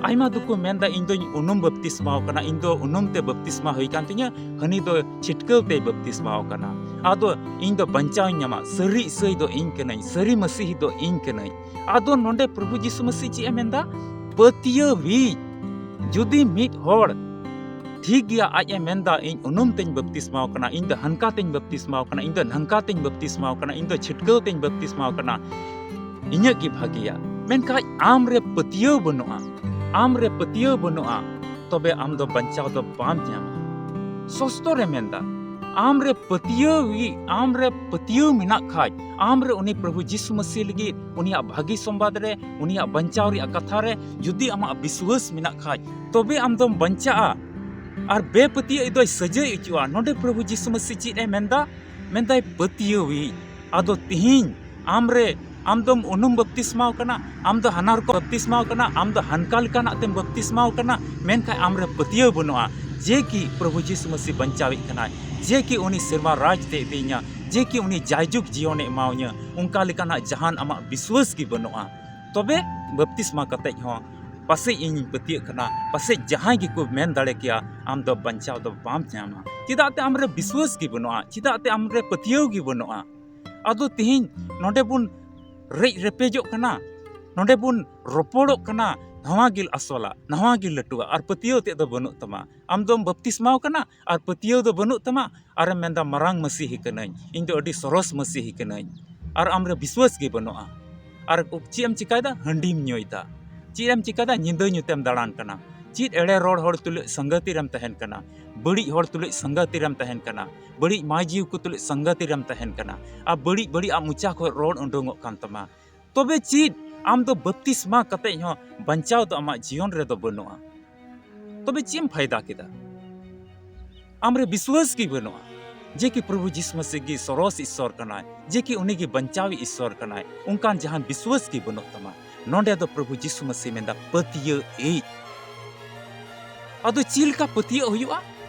ᱟᱭᱢᱟ ᱫᱚᱠᱚ ᱢᱮᱱᱫᱟ, ᱤᱧ ᱫᱚᱧ ᱩᱱᱩᱢ ᱵᱟᱯᱛᱤᱥᱢᱟᱣ ᱠᱟᱱᱟ, ᱤᱧ ᱫᱚ ᱩᱱᱩᱢ ᱛᱮ ᱵᱟᱯᱛᱤᱥᱢᱟ ᱦᱩᱭ ᱠᱟᱱ ᱛᱤᱧᱟᱹ, ᱦᱟᱹᱱᱤ ᱫᱚ ᱪᱷᱤᱴᱠᱟᱹᱣ ᱛᱮᱭ ᱵᱟᱯᱛᱤᱥᱢᱟᱣ ᱠᱟᱱᱟ, ᱟᱫᱚ ᱤᱧ ᱫᱚ ᱵᱟᱧᱪᱟᱣ ᱤᱧ ᱧᱟᱢᱟ, ᱥᱟᱹᱨᱤ ᱤᱥᱟᱹᱭ ᱫᱚ ᱤᱧ ᱠᱟᱹᱱᱟᱹᱧ, ᱥᱟᱹᱨᱤ ᱢᱟᱹᱥᱤᱦᱤ ᱫᱚ ᱤᱧ ᱠᱟᱹᱱᱟᱹᱧ᱾ ᱟᱫᱚ ᱱᱚᱰᱮ ᱯᱨᱚᱵᱷᱩ ᱡᱤᱥᱩ ᱢᱟᱹᱥᱤ ᱪᱮᱫ ᱮ ᱢᱮᱱᱫᱟ? ᱯᱟᱹᱛᱭᱟᱹᱣᱤᱡ᱾ ᱡᱩᱫᱤ ᱢᱤᱫ ᱦᱚᱲ ᱴᱷᱤᱠ ᱜᱮᱭᱟ, ᱟᱡ ᱮ ᱢᱮᱱᱫᱟ, ᱤᱧ ᱩᱱᱩᱢ ᱛᱮᱧ ᱵᱟᱯᱛᱤᱥᱢᱟᱣ ᱠᱟᱱᱟ, ᱤᱧ ᱫᱚ ᱦᱟᱱᱠᱟ ᱛᱮᱧ ᱵᱟᱯᱛᱤᱥᱢᱟᱣ ᱠᱟᱱᱟ, ᱤᱧ ᱫᱚ ᱱᱷᱟᱝᱠᱟ ᱛᱮᱧ ᱵᱟᱯᱛᱤᱥᱢᱟᱣ ᱠᱟᱱᱟ, ᱤᱧ ᱫᱚ ᱪᱷᱤᱴᱠᱟᱹᱣ ᱛᱮᱧ ᱵᱟᱯᱛᱤᱥᱢᱟᱣ ᱠᱟᱱᱟ, ᱤᱧᱟᱹᱜ ᱜᱮ ᱵᱷᱟᱹᱜᱤᱭᱟ᱾ ᱢᱮᱱᱠᱷᱟᱡ ᱟᱢ ᱨᱮ ᱯᱟᱹᱛᱭᱟᱹᱣ ᱵᱟᱹᱱᱩᱜᱼᱟ, ᱟᱢ ᱨᱮ ᱯᱟᱹᱛᱭᱟᱹᱣ ᱵᱟᱹᱱᱩᱜᱼᱟ, ᱛᱚᱵᱮ ᱟᱢ ᱫᱚ ᱵᱟᱧᱪᱟᱣ ᱫᱚ ᱵᱟᱢ ᱧᱟᱢᱟ᱾ ᱥᱚᱥᱛᱚ ᱨᱮ ᱢᱮᱱᱫᱟ, ᱟᱢ ᱨᱮ ᱯᱟᱹᱛᱭᱟᱹᱣ ᱜᱮ, ᱟᱢ ᱨᱮ ᱯᱟᱹᱛᱭᱟᱹᱣ ᱢᱮᱱᱟᱜ ᱠᱷᱟᱡ, ᱟᱢ ᱨᱮ ᱩᱱᱤ ᱯᱨᱚᱵᱷᱩ ᱡᱤᱥᱩ ᱢᱟᱹᱥᱤ ᱞᱟᱹᱜᱤᱫ, ᱩᱱᱤᱭᱟᱜ ᱵᱷᱟᱹᱜᱤ ᱥᱚᱢᱵᱟᱫ ᱨᱮ, ᱩᱱᱤᱭᱟᱜ ᱵᱟᱧᱪᱟᱣ ᱨᱮᱭᱟᱜ ᱠᱟᱛᱷᱟ ᱨᱮ ᱡᱩᱫᱤ ᱟᱢᱟᱜ ᱵᱤᱥᱣᱟᱹᱥ ᱢᱮᱱᱟᱜ ᱠᱷᱟᱡ, ᱛᱚᱵᱮ ᱟᱢ ᱫᱚᱢ ᱵᱟᱧᱪᱟᱜᱼᱟ᱾ ᱟᱨ ᱵᱮᱯᱟᱹᱛᱭᱟᱹᱣ ᱫᱚᱭ ᱥᱟᱹᱡᱟᱹᱭ ᱚᱪᱚᱜᱼᱟ᱾ ᱱᱚᱰᱮ ᱯᱨᱚᱵᱷᱩ ᱡᱤᱥᱩ ᱢᱟᱹᱥᱤ ᱪᱮᱫ ᱮ ᱢᱮᱱᱫᱟ? ᱢᱮᱱᱫᱟᱭ ᱯᱟᱹᱛᱭᱟᱹᱣᱤᱡ᱾ ᱟᱫᱚ ᱛᱤᱦᱤᱧ ᱟᱢ ᱨᱮ, ᱟᱢ ᱫᱚᱢ ᱩᱱᱩᱢ ᱵᱟᱯᱛᱤᱥᱢᱟᱣ ᱠᱟᱱᱟ, ᱟᱢ ᱫᱚ ᱦᱟᱱᱟ ᱨᱚᱠᱚᱢ ᱵᱟᱯᱛᱤᱥᱢᱟᱣ ᱠᱟᱱᱟ, ᱟᱢ ᱫᱚ ᱦᱟᱱᱠᱟ ᱞᱮᱠᱟᱱᱟᱜ ᱛᱮᱢ ᱵᱟᱯᱛᱤᱥᱢᱟᱣ ᱠᱟᱱᱟ, ᱢᱮᱱᱠᱷᱟᱱ ᱟᱢ ᱨᱮ ᱯᱟᱹᱛᱭᱟᱹᱣ ᱵᱟᱹᱱᱩᱜᱼᱟ ᱡᱮ ᱠᱤ ᱯᱨᱚᱵᱷᱩ ᱡᱤᱥᱩ ᱢᱟᱹᱥᱤ ᱵᱟᱧᱪᱟᱣᱤᱡ ᱠᱟᱱᱟᱭ, ᱡᱮ ᱠᱤ ᱩᱱᱤ ᱥᱮᱨᱢᱟ ᱨᱟᱡᱽ ᱛᱮ ᱤᱫᱤᱭᱤᱧᱟ, ᱡᱮ ᱠᱤ ᱩᱱᱤ ᱡᱟᱭᱡᱩᱜᱽ ᱡᱤᱭᱚᱱᱮ ᱮᱢᱟᱣᱟᱹᱧᱟ᱾ ᱚᱱᱠᱟ ᱞᱮᱠᱟᱱᱟᱜ ᱡᱟᱦᱟᱱ ᱟᱢᱟᱜ ᱵᱤᱥᱣᱟᱹᱥ ᱜᱮ ᱵᱟᱹᱱᱩᱜᱼᱟ᱾ ᱛᱚᱵᱮ ᱵᱟᱯᱛᱤᱥᱢᱟ ᱠᱟᱛᱮᱡ ᱦᱚᱸ ᱯᱟᱥᱮᱡ ᱤᱧᱤᱧ ᱯᱟᱹᱛᱭᱟᱹᱜ ᱠᱟᱱᱟ, ᱯᱟᱥᱮᱡ ᱡᱟᱦᱟᱸᱭ ᱜᱮᱠᱚ ᱢᱮᱱ ᱫᱟᱲᱮ ᱠᱮᱭᱟ, ᱟᱢ ᱫᱚ ᱵᱟᱧᱪᱟᱣ ᱫᱚ ᱵᱟᱢ ᱧᱟᱢᱟ᱾ ᱪᱮᱫᱟᱜ ᱛᱮ ᱟᱢ ᱨᱮ ᱵᱤᱥᱣᱟᱹᱥ ᱜᱮ ᱵᱟᱹᱱᱩᱜᱼᱟ, ᱪᱮᱫᱟᱜ ᱛᱮ ᱟᱢ ᱨᱮ ᱯᱟᱹᱛᱭᱟᱹᱣ ᱜᱮ ᱵᱟᱹᱱᱩᱜᱼᱟ᱾ ᱟᱫᱚ ᱛᱤᱦᱤᱧ ᱱᱚᱰᱮ ᱵᱚᱱ ᱨᱮᱡ ᱨᱮᱯᱮᱡᱚᱜ ᱠᱟᱱᱟ, ᱱᱚᱰᱮ ᱵᱚᱱ ᱨᱚᱯᱚᱲᱚᱜ ᱠᱟᱱᱟ, ᱱᱟᱣᱟ ᱜᱮ ᱟᱥᱚᱞᱟ, ᱱᱟᱣᱟ ᱜᱮ ᱞᱟᱹᱴᱩᱣᱟ, ᱟᱨ ᱯᱟᱹᱛᱭᱟᱹᱣ ᱛᱮᱫ ᱫᱚ ᱵᱟᱹᱱᱩᱜ ᱛᱟᱢᱟ᱾ ᱟᱢ ᱫᱚᱢ ᱵᱟᱯᱛᱤᱥᱢᱟᱣ ᱠᱟᱱᱟ ᱟᱨ ᱯᱟᱹᱛᱭᱟᱹᱣ ᱫᱚ ᱵᱟᱹᱱᱩᱜ ᱛᱟᱢᱟ, ᱟᱨᱮᱢ ᱢᱮᱱᱫᱟ, "ᱢᱟᱨᱟᱝ ᱢᱟᱹᱥᱤ ᱦᱤ ᱠᱟᱹᱱᱟᱹᱧ, ᱤᱧ ᱫᱚ ᱟᱹᱰᱤ ᱥᱚᱨᱚᱥ ᱢᱟᱹᱥᱤ ᱦᱤ ᱠᱟᱹᱱᱟᱹᱧ", ᱟᱨ ᱟᱢ ᱨᱮ ᱵᱤᱥᱣᱟᱹᱥ ᱜᱮ ᱵᱟᱹᱱᱩᱜᱼᱟ᱾ ᱟᱨ ᱪᱮᱫ ᱮᱢ ᱪᱤᱠᱟᱭᱮᱫᱟ? ᱦᱟᱺᱰᱤᱢ ᱧᱩᱭᱮᱫᱟ᱾ ᱪᱮᱫ ᱮᱢ ᱪᱤᱠᱟᱭᱮᱫᱟ? ᱧᱤᱫᱟᱹ ᱧᱩᱛᱮᱢ ᱫᱟᱬᱟᱱ ᱠᱟᱱᱟ᱾ ᱪᱮᱫ ᱮᱲᱮ ᱨᱚᱲ ᱦᱚᱲ ᱛᱩᱞᱩᱡ ᱥᱟᱸᱜᱟᱛᱤ ᱨᱮᱢ ᱛᱟᱦᱮᱱ ᱠᱟᱱᱟ? ᱵᱟᱹᱲᱤᱡ ᱦᱚᱲ ᱛᱩᱞᱩᱡ ᱥᱟᱸᱜᱟᱛᱤ ᱨᱮᱢ ᱛᱟᱦᱮᱱ ᱠᱟᱱᱟ᱾ ᱵᱟᱹᱲᱤᱡ ᱢᱟᱹᱭ ᱡᱤᱣᱤ ᱠᱚ ᱛᱩᱞᱩᱡ ᱥᱟᱸᱜᱟᱛᱤ ᱨᱮᱢ ᱛᱟᱦᱮᱱ ᱠᱟᱱᱟ᱾ ᱟᱨ ᱵᱟᱹᱲᱤᱡ ᱵᱟᱹᱲᱤᱡ ᱟᱜ ᱢᱚᱪᱟ ᱠᱷᱚᱱ ᱨᱚᱲ ᱩᱰᱩᱝᱚᱜ ᱠᱟᱱ ᱛᱟᱢᱟ᱾ ᱛᱚᱵᱮ ᱪᱮᱫ ᱟᱢ ᱫᱚ ᱵᱟᱯᱛᱤᱥᱢᱟ ᱠᱟᱛᱮ ᱦᱚᱸ ᱵᱟᱧᱪᱟᱣ ᱫᱚ ᱟᱢᱟᱜ ᱡᱤᱭᱚᱱ ᱨᱮᱫᱚ ᱵᱟᱹᱱᱩᱜᱼᱟ? ᱛᱚᱵᱮ ᱪᱮᱫ ᱮᱢ ᱯᱷᱟᱭᱫᱟ ᱠᱮᱫᱟ? ᱟᱢ ᱨᱮ ᱵᱤᱥᱣᱟᱹᱥ ᱜᱮ ᱵᱟᱹᱱᱩᱜᱼᱟ ᱡᱮ ᱠᱤ ᱯᱨᱚᱵᱷᱩ ᱡᱤᱥᱩ ᱢᱟᱹᱥᱤ ᱜᱮ ᱥᱚᱨᱚᱥ ᱤᱥᱥᱚᱨ ᱠᱟᱱᱟᱭ, ᱡᱮ ᱠᱤ ᱩᱱᱤ ᱜᱮ ᱵᱟᱧᱪᱟᱣᱤᱡ ᱤᱥᱥᱚᱨ ᱠᱟᱱᱟᱭ᱾ ᱚᱱᱠᱟᱱ ᱡᱟᱦᱟᱱ ᱵᱤᱥᱣᱟᱹᱥ ᱜᱮ ᱵᱟᱹᱱᱩᱜ ᱛᱟᱢᱟ᱾ ᱱᱚᱰᱮ ᱫᱚ ᱯᱨᱚᱵᱷᱩ ᱡᱤᱥᱩ ᱢᱟᱹᱥᱤ ᱢᱮᱱᱫᱟ, "ᱯᱟᱹᱛᱭᱟᱹᱣ ᱤᱡ᱾" ᱟᱫᱚ ᱪᱮᱫ ᱞᱮᱠᱟ ᱯᱟᱹᱛᱭᱟᱹᱣ ᱦᱩᱭᱩᱜᱼᱟ?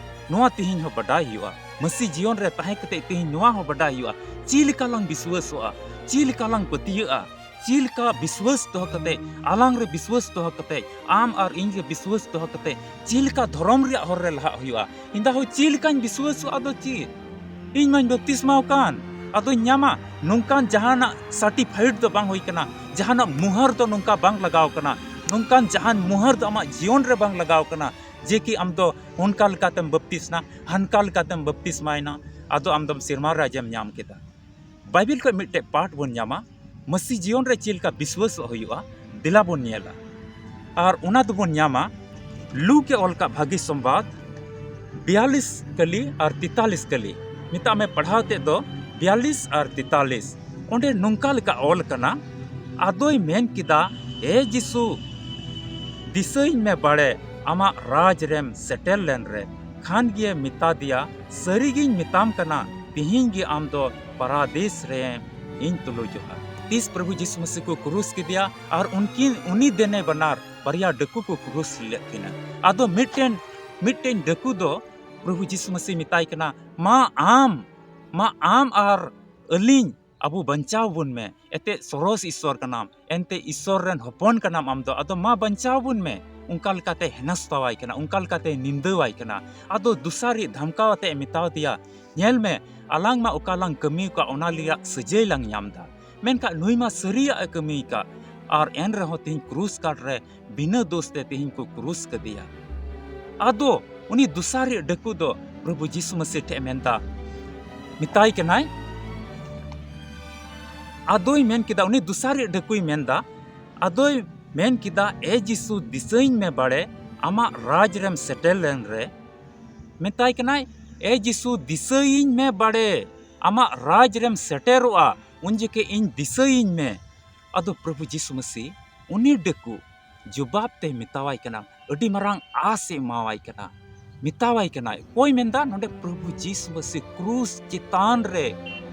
ᱱᱚᱣᱟ ᱛᱮᱦᱮᱧ ᱦᱚᱸ ᱵᱟᱰᱟᱭ ᱦᱩᱭᱩᱜᱼᱟ᱾ ᱢᱟᱹᱥᱤ ᱡᱤᱭᱚᱱ ᱨᱮ ᱛᱟᱦᱮᱸ ᱠᱟᱛᱮ ᱛᱮᱦᱮᱧ ᱱᱚᱣᱟ ᱦᱚᱸ ᱵᱟᱰᱟᱭ ᱦᱩᱭᱩᱜᱼᱟ, ᱪᱮᱫ ᱞᱮᱠᱟ ᱞᱟᱝ ᱵᱤᱥᱣᱟᱹᱥᱚᱜᱼᱟ, ᱪᱮᱫ ᱞᱮᱠᱟ ᱞᱟᱝ ᱯᱟᱹᱛᱭᱟᱹᱜᱼᱟ, ᱪᱮᱫ ᱞᱮᱠᱟ ᱵᱤᱥᱣᱟᱹᱥ ᱫᱚᱦᱚ ᱠᱟᱛᱮ, ᱟᱞᱟᱝ ᱨᱮ ᱵᱤᱥᱣᱟᱹᱥ ᱫᱚᱦᱚ ᱠᱟᱛᱮ, ᱟᱢ ᱟᱨ ᱤᱧ ᱨᱮ ᱵᱤᱥᱣᱟᱹᱥ ᱫᱚᱦᱚ ᱠᱟᱛᱮ, ᱪᱮᱫ ᱞᱮᱠᱟ ᱫᱷᱚᱨᱚᱢ ᱨᱮᱭᱟᱜ ᱦᱚᱨ ᱨᱮ ᱞᱟᱦᱟᱜ ᱦᱩᱭᱩᱜᱼᱟ? ᱤᱧ ᱫᱚ ᱦᱳᱭ ᱪᱮᱫ ᱞᱮᱠᱟᱧ ᱵᱤᱥᱣᱟᱹᱥᱚᱜᱼᱟ? ᱟᱫᱚ ᱪᱮᱫ? ᱤᱧ ᱢᱟᱧ ᱵᱟᱯᱛᱤᱥᱢᱟᱣ ᱠᱟᱱ, ᱟᱫᱚᱧ ᱧᱟᱢᱟ? ᱱᱚᱝᱠᱟᱱ ᱡᱟᱦᱟᱱᱟᱜ ᱥᱟᱨᱴᱤᱯᱷᱟᱭᱤᱰ ᱫᱚ ᱵᱟᱝ ᱦᱩᱭ ᱠᱟᱱᱟ, ᱡᱟᱦᱟᱱᱟᱜ ᱢᱩᱦᱟᱹᱨ ᱫᱚ ᱱᱚᱝᱠᱟ ᱵᱟᱝ ᱞᱟᱜᱟᱣ ᱠᱟᱱᱟ, ᱱᱚᱝᱠᱟᱱ ᱡᱟᱦᱟᱱ ᱢᱩᱦᱟᱹᱨ ᱫᱚ ᱟᱢᱟᱜ ᱡᱤᱭᱚᱱ ᱨᱮ ᱵᱟᱝ ᱞᱟᱜᱟᱣ ᱠᱟᱱᱟ ᱡᱮ ᱠᱤ ᱟᱢ ᱫᱚ ᱚᱱᱠᱟ ᱞᱮᱠᱟᱛᱮᱢ ᱵᱟᱯᱛᱤᱥᱱᱟ, ᱦᱟᱱᱠᱟ ᱞᱮᱠᱟᱛᱮᱢ ᱵᱟᱯᱛᱤᱥᱢᱟᱭᱱᱟ, ᱟᱫᱚ ᱟᱢ ᱫᱚᱢ ᱥᱮᱨᱢᱟ ᱨᱟᱡᱽ ᱮᱢ ᱧᱟᱢ ᱠᱮᱫᱟ᱾ ᱵᱟᱭᱵᱮᱞ ᱠᱷᱚᱱ ᱢᱤᱫᱴᱮᱡ ᱯᱟᱴ ᱵᱚᱱ ᱧᱟᱢᱟ, ᱢᱟᱹᱥᱤ ᱡᱤᱭᱚᱱ ᱨᱮ ᱪᱮᱫ ᱞᱮᱠᱟ ᱵᱤᱥᱣᱟᱹᱥᱚᱜ ᱦᱩᱭᱩᱜᱼᱟ, ᱫᱮᱞᱟ ᱵᱚᱱ ᱧᱮᱞᱟ᱾ ᱟᱨ ᱚᱱᱟ ᱫᱚᱵᱚᱱ ᱧᱟᱢᱟ ᱞᱩᱠ ᱮ ᱚᱞ ᱠᱟᱜ ᱵᱷᱟᱹᱜᱤ ᱥᱚᱢᱵᱟᱫ ᱵᱤᱭᱟᱞᱤᱥ ᱠᱟᱹᱞᱤ ᱟᱨ ᱛᱮᱛᱟᱞᱤᱥ ᱠᱟᱹᱞᱤ, ᱢᱮᱛᱟᱜ ᱢᱮ ᱯᱟᱲᱦᱟᱣ ᱛᱮᱫ ᱫᱚ ᱵᱤᱭᱟᱞᱤᱥ ᱟᱨ ᱛᱮᱛᱟᱞᱤᱥ᱾ ᱚᱸᱰᱮ ᱱᱚᱝᱠᱟ ᱞᱮᱠᱟ ᱚᱞ ᱠᱟᱱᱟ, ᱟᱫᱚᱭ ᱢᱮᱱ ᱠᱮᱫᱟ, "ᱮ ᱡᱤᱥᱩ, ᱫᱤᱥᱟᱹᱧ ᱢᱮ ᱵᱟᱲᱮ, ᱟᱢᱟᱜ ᱨᱟᱡᱽ ᱨᱮᱢ ᱥᱮᱴᱮᱨ ᱞᱮᱱ ᱨᱮ, ᱠᱷᱟᱱ ᱜᱮ ᱢᱮᱛᱟ ᱫᱮᱭᱟ, ᱥᱟᱹᱨᱤ ᱜᱤᱧ ᱢᱮᱛᱟᱢ ᱠᱟᱱᱟ, ᱛᱤᱦᱤᱧ ᱜᱮ ᱟᱢ ᱫᱚ ᱯᱟᱨᱟᱫᱤᱥ ᱨᱮ ᱤᱧ ᱛᱩᱞᱩᱡᱚᱜᱼᱟ᱾ ᱛᱤᱥ ᱯᱨᱚᱵᱷᱩ ᱡᱤᱥᱩ ᱢᱟᱹᱥᱤ ᱠᱚ ᱠᱨᱩᱥ ᱠᱮᱫᱮᱭᱟ ᱟᱨ ᱩᱱᱠᱤᱱ, ᱩᱱᱤ ᱫᱮᱱᱮ ᱵᱟᱱᱟᱨ ᱵᱟᱨᱭᱟ ᱰᱟᱹᱠᱩ ᱠᱚ ᱠᱨᱩᱥ ᱞᱮᱫ ᱠᱤᱱᱟ᱾ ᱟᱫᱚ ᱢᱤᱫᱴᱮᱱ, ᱢᱤᱫᱴᱮᱱ ᱰᱟᱹᱠᱩ ᱫᱚ ᱯᱨᱚᱵᱷᱩ ᱡᱤᱥᱩ ᱢᱟᱹᱥᱤ ᱢᱮᱛᱟᱭ ᱠᱟᱱᱟ, "ᱢᱟ ᱟᱢ, ᱢᱟ ᱟᱢ ᱟᱨ ᱟᱹᱞᱤᱧ ᱟᱵᱚ ᱵᱟᱧᱪᱟᱣ ᱵᱚᱱ ᱢᱮ, ᱮᱱᱛᱮᱫ ᱥᱚᱨᱚᱥ ᱤᱥᱥᱚᱨ ᱠᱟᱱᱟᱢ, ᱮᱱᱛᱮᱫ ᱤᱥᱥᱚᱨ ᱨᱮᱱ ᱦᱚᱯᱚᱱ ᱠᱟᱱᱟᱢ ᱟᱢ ᱫᱚ, ᱟᱫᱚ ᱢᱟ ᱵᱟᱧᱪᱟᱣ ᱵᱚᱱ ᱢᱮ, ᱚᱱᱠᱟ ᱞᱮᱠᱟᱛᱮ ᱦᱮᱱᱟᱥᱛᱟᱣᱟᱭ ᱠᱟᱱᱟ, ᱚᱱᱠᱟ ᱞᱮᱠᱟᱛᱮ ᱱᱤᱱᱫᱟᱹᱣᱟᱭ ᱠᱟᱱᱟ᱾ ᱟᱫᱚ ᱫᱚᱥᱟᱨᱤᱡ ᱫᱷᱟᱢᱠᱟᱣ ᱟᱛᱮ ᱢᱮᱛᱟᱣ ᱫᱮᱭᱟ, ᱧᱮᱞ ᱢᱮ, ᱟᱞᱟᱝ ᱢᱟ ᱚᱠᱟ ᱞᱟᱝ ᱠᱟᱹᱢᱤ ᱟᱠᱟᱫ ᱚᱱᱟ ᱨᱮᱭᱟᱜ ᱥᱟᱹᱡᱟᱹᱭ ᱞᱟᱝ ᱧᱟᱢ ᱮᱫᱟ, ᱢᱮᱱᱠᱷᱟᱱ ᱱᱩᱭ ᱢᱟ ᱥᱟᱹᱨᱤᱭᱟᱜ ᱮ ᱠᱟᱹᱢᱤ ᱟᱠᱟᱫ, ᱟᱨ ᱮᱱ ᱨᱮᱦᱚᱸ ᱛᱮᱦᱮᱧ ᱠᱨᱩᱥ ᱠᱟᱴ ᱨᱮ ᱵᱤᱱᱟᱹ ᱫᱳᱥ ᱛᱮ ᱛᱮᱦᱮᱧ ᱠᱚ ᱠᱨᱩᱥ ᱠᱟᱫᱮᱭᱟ᱾" ᱟᱫᱚ ᱩᱱᱤ ᱫᱚᱥᱟᱨᱤᱡ ᱰᱟᱹᱠᱩ ᱫᱚ ᱯᱨᱚᱵᱷᱩ ᱡᱤᱥᱩ ᱢᱟᱹᱥᱤ ᱴᱷᱮᱱ ᱢᱮᱱᱫᱟ, ᱢᱮᱛᱟᱭ ᱠᱟᱱᱟᱭ, ᱟᱫᱚᱭ ᱢᱮᱱ ᱠᱮᱫᱟ, ᱩᱱᱤ ᱫᱚᱥᱟᱨᱤᱡ ᱰᱟᱹᱠᱩᱭ ᱢᱮᱱᱫᱟ, ᱟᱫᱚᱭ ᱢᱮᱱ ᱠᱮᱫᱟ, "ᱮ ᱡᱤᱥᱩ, ᱫᱤᱥᱟᱹᱧ ᱢᱮ ᱵᱟᱲᱮ, ᱟᱢᱟᱜ ᱨᱟᱡᱽ ᱨᱮᱢ ᱥᱮᱴᱮᱨ ᱞᱮᱱ ᱨᱮ᱾" ᱢᱮᱛᱟᱭ ᱠᱟᱱᱟᱭ, "ᱮ ᱡᱤᱥᱩ, ᱫᱤᱥᱟᱹᱭᱤᱧ ᱢᱮ ᱵᱟᱲᱮ, ᱟᱢᱟᱜ ᱨᱟᱡᱽ ᱨᱮᱢ ᱥᱮᱴᱮᱨᱚᱜᱼᱟ, ᱩᱱ ᱡᱚᱠᱷᱮᱡ ᱤᱧ ᱫᱤᱥᱟᱹᱭᱤᱧ ᱢᱮ᱾" ᱟᱫᱚ ᱯᱨᱚᱵᱷᱩ ᱡᱤᱥᱩ ᱢᱟᱹᱥᱤ ᱩᱱᱤ ᱰᱟᱹᱠᱩ ᱡᱚᱵᱟᱵ ᱛᱮ ᱢᱮᱛᱟᱣᱟᱭ ᱠᱟᱱᱟ, ᱟᱹᱰᱤ ᱢᱟᱨᱟᱝ ᱟᱥ ᱮ ᱮᱢᱟᱣᱟᱭ ᱠᱟᱱᱟ᱾ ᱢᱮᱛᱟᱣᱟᱭ ᱠᱟᱱᱟᱭ, ᱚᱠᱚᱭ ᱢᱮᱱᱫᱟ? ᱱᱚᱰᱮ ᱯᱨᱚᱵᱷᱩ ᱡᱤᱥᱩ ᱢᱟᱹᱥᱤ ᱠᱨᱩᱥ ᱪᱮᱛᱟᱱ ᱨᱮ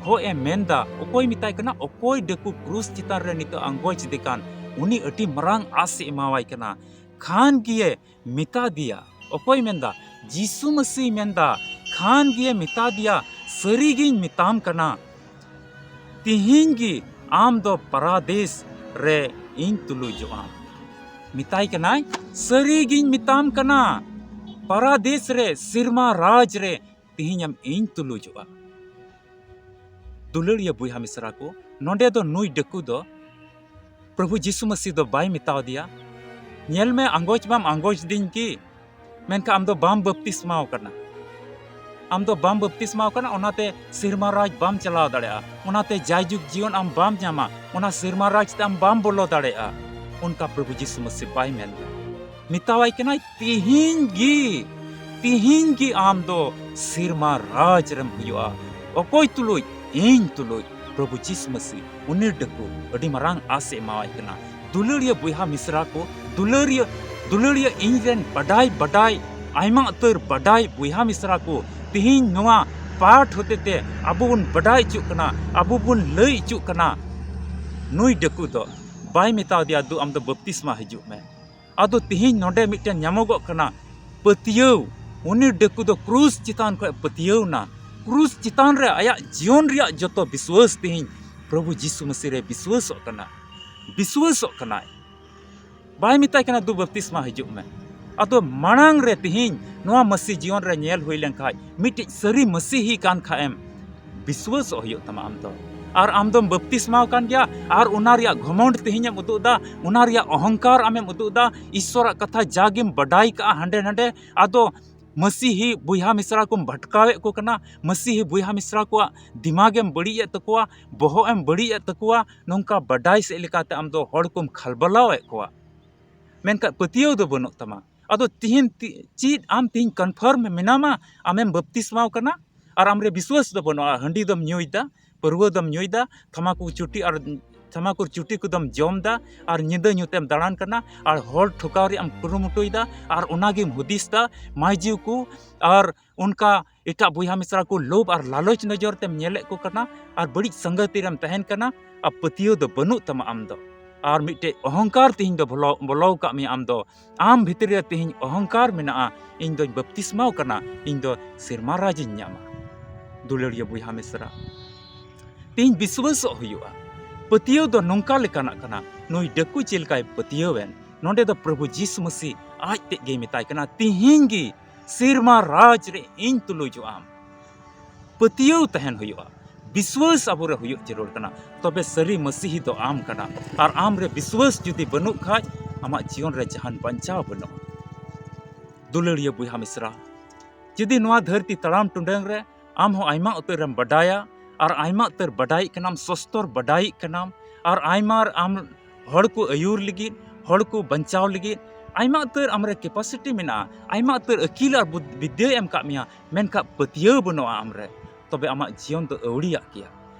ᱠᱷᱚᱡ ᱮ ᱢᱮᱱᱫᱟ᱾ ᱚᱠᱚᱭ ᱢᱮᱛᱟᱭ ᱠᱟᱱᱟ? ᱚᱠᱚᱭ ᱰᱟᱹᱠᱩ ᱠᱨᱩᱥ ᱪᱮᱛᱟᱱ ᱨᱮ ᱱᱤᱛᱚᱜ ᱟᱸᱜᱚᱪ ᱫᱮ ᱠᱟᱱ, ᱩᱱᱤ ᱟᱹᱰᱤ ᱢᱟᱨᱟᱝ ᱟᱥ ᱮ ᱮᱢᱟᱣᱟᱭ ᱠᱟᱱᱟ᱾ ᱠᱷᱟᱱ ᱜᱮ ᱢᱮᱛᱟ ᱫᱮᱭᱟ᱾ ᱚᱠᱚᱭ ᱢᱮᱱᱫᱟ? ᱡᱤᱥᱩ ᱢᱟᱹᱥᱤ ᱢᱮᱱᱫᱟ᱾ ᱠᱷᱟᱱ ᱜᱮ ᱢᱮᱛᱟ ᱫᱮᱭᱟ, ᱥᱟᱹᱨᱤ ᱜᱤᱧ ᱢᱮᱛᱟᱢ ᱠᱟᱱᱟ, ᱛᱤᱦᱤᱧ ᱜᱮ ᱟᱢ ᱫᱚ ᱯᱟᱨᱟᱫᱮᱥ ᱨᱮ ᱤᱧ ᱛᱩᱞᱩᱡᱚᱜᱼᱟ᱾ ᱢᱮᱛᱟᱭ ᱠᱟᱱᱟᱭ, ᱥᱟᱹᱨᱤ ᱜᱤᱧ ᱢᱮᱛᱟᱢ ᱠᱟᱱᱟ, ᱯᱟᱨᱟᱫᱮᱥ ᱨᱮ, ᱥᱮᱨᱢᱟ ᱨᱟᱡᱽ ᱨᱮ ᱛᱤᱦᱤᱧ ᱟᱢ ᱤᱧ ᱛᱩᱞᱩᱡᱚᱜᱼᱟ᱾ ᱫᱩᱞᱟᱹᱲᱤᱭᱟᱹ ᱵᱚᱭᱦᱟ ᱢᱤᱥᱨᱟ ᱠᱚ, ᱱᱚᱰᱮ ᱫᱚ ᱱᱩᱭ ᱰᱟᱹᱠᱩ ᱫᱚ ᱯᱨᱚᱵᱷᱩ ᱡᱤᱥᱩ ᱢᱟᱹᱥᱤ ᱫᱚ ᱵᱟᱭ ᱢᱮᱛᱟᱣ ᱫᱮᱭᱟ, "ᱧᱮᱞ ᱢᱮ, ᱟᱸᱜᱚᱪ ᱢᱟᱢ ᱟᱸᱜᱚᱪ ᱫᱤᱧ ᱜᱮ, ᱢᱮᱱᱠᱷᱟᱱ ᱟᱢ ᱫᱚ ᱵᱟᱢ ᱵᱟᱯᱛᱤᱥᱢᱟᱣ ᱠᱟᱱᱟ᱾ ᱟᱢ ᱫᱚ ᱵᱟᱢ ᱵᱟᱯᱛᱤᱥᱢᱟᱣ ᱠᱟᱱᱟ, ᱚᱱᱟᱛᱮ ᱥᱮᱨᱢᱟ ᱨᱟᱡᱽ ᱵᱟᱢ ᱪᱟᱞᱟᱣ ᱫᱟᱲᱮᱭᱟᱜᱼᱟ, ᱚᱱᱟᱛᱮ ᱡᱟᱭᱡᱩᱜᱽ ᱡᱤᱭᱚᱱ ᱟᱢ ᱵᱟᱢ ᱧᱟᱢᱟ, ᱚᱱᱟ ᱥᱮᱨᱢᱟ ᱨᱟᱡᱽ ᱛᱮ ᱟᱢ ᱵᱟᱢ ᱵᱚᱞᱚ ᱫᱟᱲᱮᱭᱟᱜᱼᱟ᱾" ᱚᱱᱠᱟ ᱯᱨᱚᱵᱷᱩ ᱡᱤᱥᱩ ᱢᱟᱹᱥᱤ ᱵᱟᱭ ᱢᱮᱱ ᱫᱟ᱾ ᱢᱮᱛᱟᱣᱟᱭ ᱠᱟᱱᱟᱭ, "ᱛᱤᱦᱤᱧ ᱜᱮ, ᱛᱤᱦᱤᱧ ᱜᱮ ᱟᱢ ᱫᱚ ᱥᱮᱨᱢᱟ ᱨᱟᱡᱽ ᱨᱮᱢ ᱦᱩᱭᱩᱜᱼᱟ᱾" ᱚᱠᱚᱭ ᱛᱩᱞᱩᱡ? ᱤᱧ ᱛᱩᱞᱩᱡ᱾ ᱯᱨᱚᱵᱷᱩ ᱡᱤᱥᱩ ᱢᱟᱹᱥᱤ ᱩᱱᱤ ᱰᱟᱹᱠᱩ ᱟᱹᱰᱤ ᱢᱟᱨᱟᱝ ᱟᱥ ᱮ ᱮᱢᱟᱣᱟᱭ ᱠᱟᱱᱟ᱾ ᱫᱩᱞᱟᱹᱲᱤᱭᱟᱹ ᱵᱚᱭᱦᱟ ᱢᱤᱥᱨᱟ ᱠᱚ, ᱫᱩᱞᱟᱹᱲᱤᱭᱟᱹ ᱫᱩᱞᱟᱹᱲᱤᱭᱟᱹ ᱤᱧ ᱨᱮᱱ ᱵᱟᱰᱟᱭ ᱵᱟᱰᱟᱭ, ᱟᱭᱢᱟ ᱩᱛᱟᱹᱨ ᱵᱟᱰᱟᱭ ᱵᱚᱭᱦᱟ ᱢᱤᱥᱨᱟ ᱠᱚ, ᱛᱤᱦᱤᱧ ᱱᱚᱣᱟ ᱯᱟᱴ ᱦᱚᱛᱮᱛᱮ ᱟᱵᱚ ᱵᱚᱱ ᱵᱟᱰᱟᱭ ᱦᱚᱪᱚᱜ ᱠᱟᱱᱟ, ᱟᱵᱚ ᱵᱚᱱ ᱞᱟᱹᱭ ᱦᱚᱪᱚᱜ ᱠᱟᱱᱟ, ᱱᱩᱭ ᱰᱟᱹᱠᱩ ᱫᱚ ᱵᱟᱭ ᱢᱮᱛᱟᱣ ᱫᱮᱭᱟ, "ᱫᱩ, ᱟᱢ ᱫᱚ ᱵᱟᱯᱛᱤᱥᱢᱟ ᱦᱤᱡᱩᱜ ᱢᱮ᱾" ᱟᱫᱚ ᱛᱤᱦᱤᱧ ᱱᱚᱰᱮ ᱢᱤᱫᱴᱮᱱ ᱧᱟᱢᱚᱜᱚᱜ ᱠᱟᱱᱟ ᱯᱟᱹᱛᱭᱟᱹᱣ᱾ ᱩᱱᱤ ᱰᱟᱹᱠᱩ ᱫᱚ ᱠᱨᱩᱥ ᱪᱮᱛᱟᱱ ᱠᱷᱚᱱ ᱯᱟᱹᱛᱭᱟᱹᱣ ᱮᱱᱟ᱾ ᱠᱨᱩᱥ ᱪᱮᱛᱟᱱ ᱨᱮ ᱟᱭᱟᱜ ᱡᱤᱭᱚᱱ ᱨᱮᱭᱟᱜ ᱡᱚᱛᱚ ᱵᱤᱥᱣᱟᱹᱥ ᱛᱤᱦᱤᱧ ᱯᱨᱚᱵᱷᱩ ᱡᱤᱥᱩ ᱢᱟᱹᱥᱤ ᱨᱮ ᱵᱤᱥᱣᱟᱹᱥᱚᱜ ᱠᱟᱱᱟ, ᱵᱤᱥᱣᱟᱹᱥᱚᱜ ᱠᱟᱱᱟᱭ᱾ ᱵᱟᱭ ᱢᱮᱛᱟᱭ ᱠᱟᱱᱟ, "ᱫᱩ, ᱵᱟᱯᱛᱤᱥᱢᱟ ᱦᱤᱡᱩᱜ ᱢᱮ᱾" ᱟᱫᱚ ᱢᱟᱲᱟᱝ ᱨᱮ ᱛᱤᱦᱤᱧ ᱱᱚᱣᱟ ᱢᱟᱹᱥᱤ ᱡᱤᱭᱚᱱ ᱨᱮ ᱧᱮᱞ ᱦᱩᱭ ᱞᱮᱱᱠᱷᱟᱡ, ᱢᱤᱫᱴᱤᱡ ᱥᱟᱹᱨᱤ ᱢᱟᱹᱥᱤᱦᱤ ᱠᱟᱱ ᱠᱷᱟᱡ ᱮᱢ, ᱵᱤᱥᱣᱟᱹᱥᱚᱜ ᱦᱩᱭᱩᱜ ᱛᱟᱢᱟ ᱟᱢ ᱫᱚ᱾ ᱟᱨ ᱟᱢ ᱫᱚᱢ ᱵᱟᱯᱛᱤᱥᱢᱟᱣ ᱠᱟᱱ ᱜᱮᱭᱟ, ᱟᱨ ᱚᱱᱟ ᱨᱮᱭᱟᱜ ᱜᱷᱚᱢᱚᱱᱰ ᱛᱤᱦᱤᱧ ᱮᱢ ᱩᱫᱩᱜ ᱮᱫᱟ, ᱚᱱᱟ ᱨᱮᱭᱟᱜ ᱚᱦᱚᱝᱠᱟᱨ ᱟᱢᱮᱢ ᱩᱫᱩᱜ ᱮᱫᱟ, ᱤᱥᱥᱚᱨᱟᱜ ᱠᱟᱛᱷᱟ ᱡᱟᱜᱮᱢ ᱵᱟᱰᱟᱭ ᱠᱟᱜᱼᱟ ᱦᱟᱸᱰᱮ ᱱᱟᱰᱮ, ᱟᱫᱚ ᱢᱟᱹᱥᱤᱦᱤ ᱵᱚᱭᱦᱟ ᱢᱤᱥᱨᱟ ᱠᱚᱢ ᱵᱷᱟᱴᱠᱟᱣᱮᱫ ᱠᱚ ᱠᱟᱱᱟ, ᱢᱟᱹᱥᱤᱦᱤ ᱵᱚᱭᱦᱟ ᱢᱤᱥᱨᱟ ᱠᱚᱣᱟᱜ ᱫᱤᱢᱟᱜᱽ ᱮᱢ ᱵᱟᱹᱲᱤᱡ ᱮᱫ ᱛᱟᱠᱚᱣᱟ, ᱵᱚᱦᱚᱜ ᱮᱢ ᱵᱟᱹᱲᱤᱡ ᱮᱫ ᱛᱟᱠᱚᱣᱟ, ᱱᱚᱝᱠᱟ ᱵᱟᱰᱟᱭ ᱥᱮᱫ ᱞᱮᱠᱟᱛᱮ ᱟᱢ ᱫᱚ ᱦᱚᱲ ᱠᱚᱢ ᱠᱷᱟᱞᱵᱟᱞᱟᱣᱮᱫ ᱠᱚᱣᱟ᱾ ᱢᱮᱱᱠᱷᱟᱱ ᱯᱟᱹᱛᱭᱟᱹᱣ ᱫᱚ ᱵᱟᱹᱱᱩᱜ ᱛᱟᱢᱟ᱾ ᱟᱫᱚ ᱛᱤᱦᱤᱧ ᱛᱤ-, ᱪᱮᱫ ᱟᱢ ᱛᱤᱦᱤᱧ confirm ᱢᱮᱱᱟᱢᱟ, ᱟᱢᱮᱢ ᱵᱟᱯᱛᱤᱥᱢᱟᱣ ᱠᱟᱱᱟ ᱟᱨ ᱟᱢᱨᱮ ᱵᱤᱥᱣᱟᱥ ᱫᱚ ᱵᱟᱹᱱᱩᱜᱼᱟ? ᱦᱟᱺᱰᱤ ᱫᱚᱢ ᱧᱩᱭᱮᱫᱟ, ᱯᱟᱹᱨᱣᱟᱹ ᱫᱚᱢ ᱧᱩᱭᱮᱫᱟ, ᱛᱷᱟᱢᱟᱠᱩᱨ ᱪᱩᱴᱤ ᱟᱨ ᱛᱷᱟᱢᱟᱠᱩᱨ ᱪᱩᱴᱤ ᱠᱚᱫᱚᱢ ᱡᱚᱢ ᱫᱟ ᱟᱨ ᱧᱤᱫᱟᱹ ᱧᱩᱛᱮᱢ ᱫᱟᱬᱟᱱ ᱠᱟᱱᱟ ᱟᱨ ᱦᱚᱲ ᱴᱷᱚᱠᱟᱣ ᱨᱮᱭᱟᱜ ᱮᱢ ᱠᱩᱨᱩᱢᱩᱴᱩᱭᱮᱫᱟ ᱟᱨ ᱚᱱᱟᱜᱮᱢ ᱦᱩᱫᱤᱥ ᱫᱟ᱾ ᱢᱟᱹᱭᱡᱩ ᱠᱚ ᱟᱨ ᱚᱱᱠᱟ ᱮᱴᱟᱜ ᱵᱚᱭᱦᱟ ᱢᱤᱥᱨᱟ ᱠᱚ ᱞᱳᱵᱷ ᱟᱨ ᱞᱟᱞᱚᱪ ᱱᱚᱡᱚᱨ ᱛᱮᱢ ᱧᱮᱞᱮᱫ ᱠᱚ ᱠᱟᱱᱟ ᱟᱨ ᱵᱟᱹᱲᱤᱡ ᱥᱟᱸᱜᱟᱛᱤ ᱨᱮᱢ ᱛᱟᱦᱮᱱ ᱠᱟᱱᱟ ᱟᱨ ᱯᱟᱹᱛᱭᱟᱹᱣ ᱫᱚ ᱵᱟᱹᱱᱩᱜ ᱛᱟᱢᱟ ᱟᱢ ᱫᱚ᱾ ᱟᱨ ᱢᱤᱫᱴᱮᱡ ᱚᱦᱚᱝᱠᱟᱨ ᱛᱤᱦᱤᱧ ᱫᱚ ᱵᱚᱞᱚ, ᱵᱚᱞᱚ ᱟᱠᱟᱫ ᱢᱮᱭᱟ ᱟᱢ ᱫᱚ᱾ ᱟᱢ ᱵᱷᱤᱛᱨᱤ ᱨᱮ ᱛᱤᱦᱤᱧ ᱚᱦᱚᱝᱠᱟᱨ ᱢᱮᱱᱟᱜᱼᱟ, "ᱤᱧ ᱫᱚᱧ ᱵᱟᱯᱛᱤᱥᱢᱟᱣ ᱠᱟᱱᱟ, ᱤᱧ ᱫᱚ ᱥᱮᱨᱢᱟ ᱨᱟᱡᱽ ᱤᱧ ᱧᱟᱢᱟ᱾" ᱫᱩᱞᱟᱹᱲᱤᱭᱟᱹ ᱵᱚᱭᱦᱟ ᱢᱤᱥᱨᱟ, ᱛᱤᱦᱤᱧ ᱵᱤᱥᱣᱟᱹᱥᱚᱜ ᱦᱩᱭᱩᱜᱼᱟ᱾ ᱯᱟᱹᱛᱭᱟᱹᱣ ᱫᱚ ᱱᱚᱝᱠᱟ ᱞᱮᱠᱟᱱᱟᱜ ᱠᱟᱱᱟ, ᱱᱩᱭ ᱰᱟᱹᱠᱩ ᱪᱮᱫ ᱞᱮᱠᱟᱭ ᱯᱟᱹᱛᱭᱟᱹᱣ ᱮᱱ, ᱱᱚᱰᱮ ᱫᱚ ᱯᱨᱚᱵᱷᱩ ᱡᱤᱥᱩ ᱢᱟᱹᱥᱤ ᱟᱡ ᱛᱮᱫ ᱜᱮᱭ ᱢᱮᱛᱟᱭ ᱠᱟᱱᱟ, "ᱛᱤᱦᱤᱧ ᱜᱮ ᱥᱮᱨᱢᱟ ᱨᱟᱡᱽ ᱨᱮ ᱤᱧ ᱛᱩᱞᱩᱡᱚᱜ ᱟᱢ᱾" ᱯᱟᱹᱛᱭᱟᱹᱣ ᱛᱟᱦᱮᱱ ᱦᱩᱭᱩᱜᱼᱟ, ᱵᱤᱥᱣᱟᱹᱥ ᱟᱵᱚᱨᱮ ᱦᱩᱭᱩᱜ ᱡᱟᱹᱨᱩᱲ ᱠᱟᱱᱟ, ᱛᱚᱵᱮ ᱥᱟᱹᱨᱤ ᱢᱟᱹᱥᱤᱦᱤ ᱫᱚ ᱟᱢ ᱠᱟᱱᱟ᱾ ᱟᱨ ᱟᱢ ᱨᱮ ᱵᱤᱥᱣᱟᱹᱥ ᱡᱩᱫᱤ ᱵᱟᱹᱱᱩᱜ ᱠᱷᱟᱡ, ᱟᱢᱟᱜ ᱡᱤᱭᱚᱱ ᱨᱮ ᱡᱟᱦᱟᱱ ᱵᱟᱧᱪᱟᱣ ᱵᱟᱹᱱᱩᱜᱼᱟ᱾ ᱫᱩᱞᱟᱹᱲᱤᱭᱟᱹ ᱵᱚᱭᱦᱟ ᱢᱤᱥᱨᱟ, ᱡᱩᱫᱤ ᱱᱚᱣᱟ ᱫᱷᱟᱹᱨᱛᱤ ᱛᱟᱲᱟᱢ ᱴᱩᱰᱟᱹᱝ ᱨᱮ ᱟᱢ ᱦᱚᱸ ᱟᱭᱢᱟ ᱩᱛᱟᱹᱨᱮᱢ ᱵᱟᱰᱟᱭᱟ ᱟᱨ ᱟᱭᱢᱟ ᱩᱛᱟᱹᱨ ᱵᱟᱰᱟᱭᱮᱫ ᱠᱟᱱᱟᱢ, ᱥᱚᱥᱛᱚᱨ ᱵᱟᱰᱟᱭᱮᱫ ᱠᱟᱱᱟᱢ ᱟᱨ ᱟᱭᱢᱟ ᱟᱢ ᱦᱚᱲ ᱠᱚ ᱟᱹᱭᱩᱨ ᱞᱟᱹᱜᱤᱫ, ᱦᱚᱲ ᱠᱚ ᱵᱟᱧᱪᱟᱣ ᱞᱟᱹᱜᱤᱫ ᱟᱭᱢᱟ ᱩᱛᱟᱹᱨ ᱟᱢᱨᱮ capacity ᱢᱮᱱᱟᱜᱼᱟ, ᱟᱭᱢᱟ ᱩᱛᱟᱹᱨ ᱟᱹᱠᱤᱞ ᱟᱨ ᱵᱩᱫ-, ᱵᱤᱫᱽᱫᱟᱹᱭ ᱮᱢ ᱠᱟᱜ ᱢᱮᱭᱟ, ᱢᱮᱱᱠᱷᱟᱱ ᱯᱟᱹᱛᱭᱟᱹᱣ ᱵᱟᱹᱱᱩᱜᱼᱟ ᱟᱢᱨᱮ, ᱛᱚᱵᱮ ᱟᱢᱟᱜ ᱡᱤᱭᱚᱱ ᱫᱚ ᱟᱹᱣᱲᱤᱭᱟᱜ ᱜᱮᱭᱟ᱾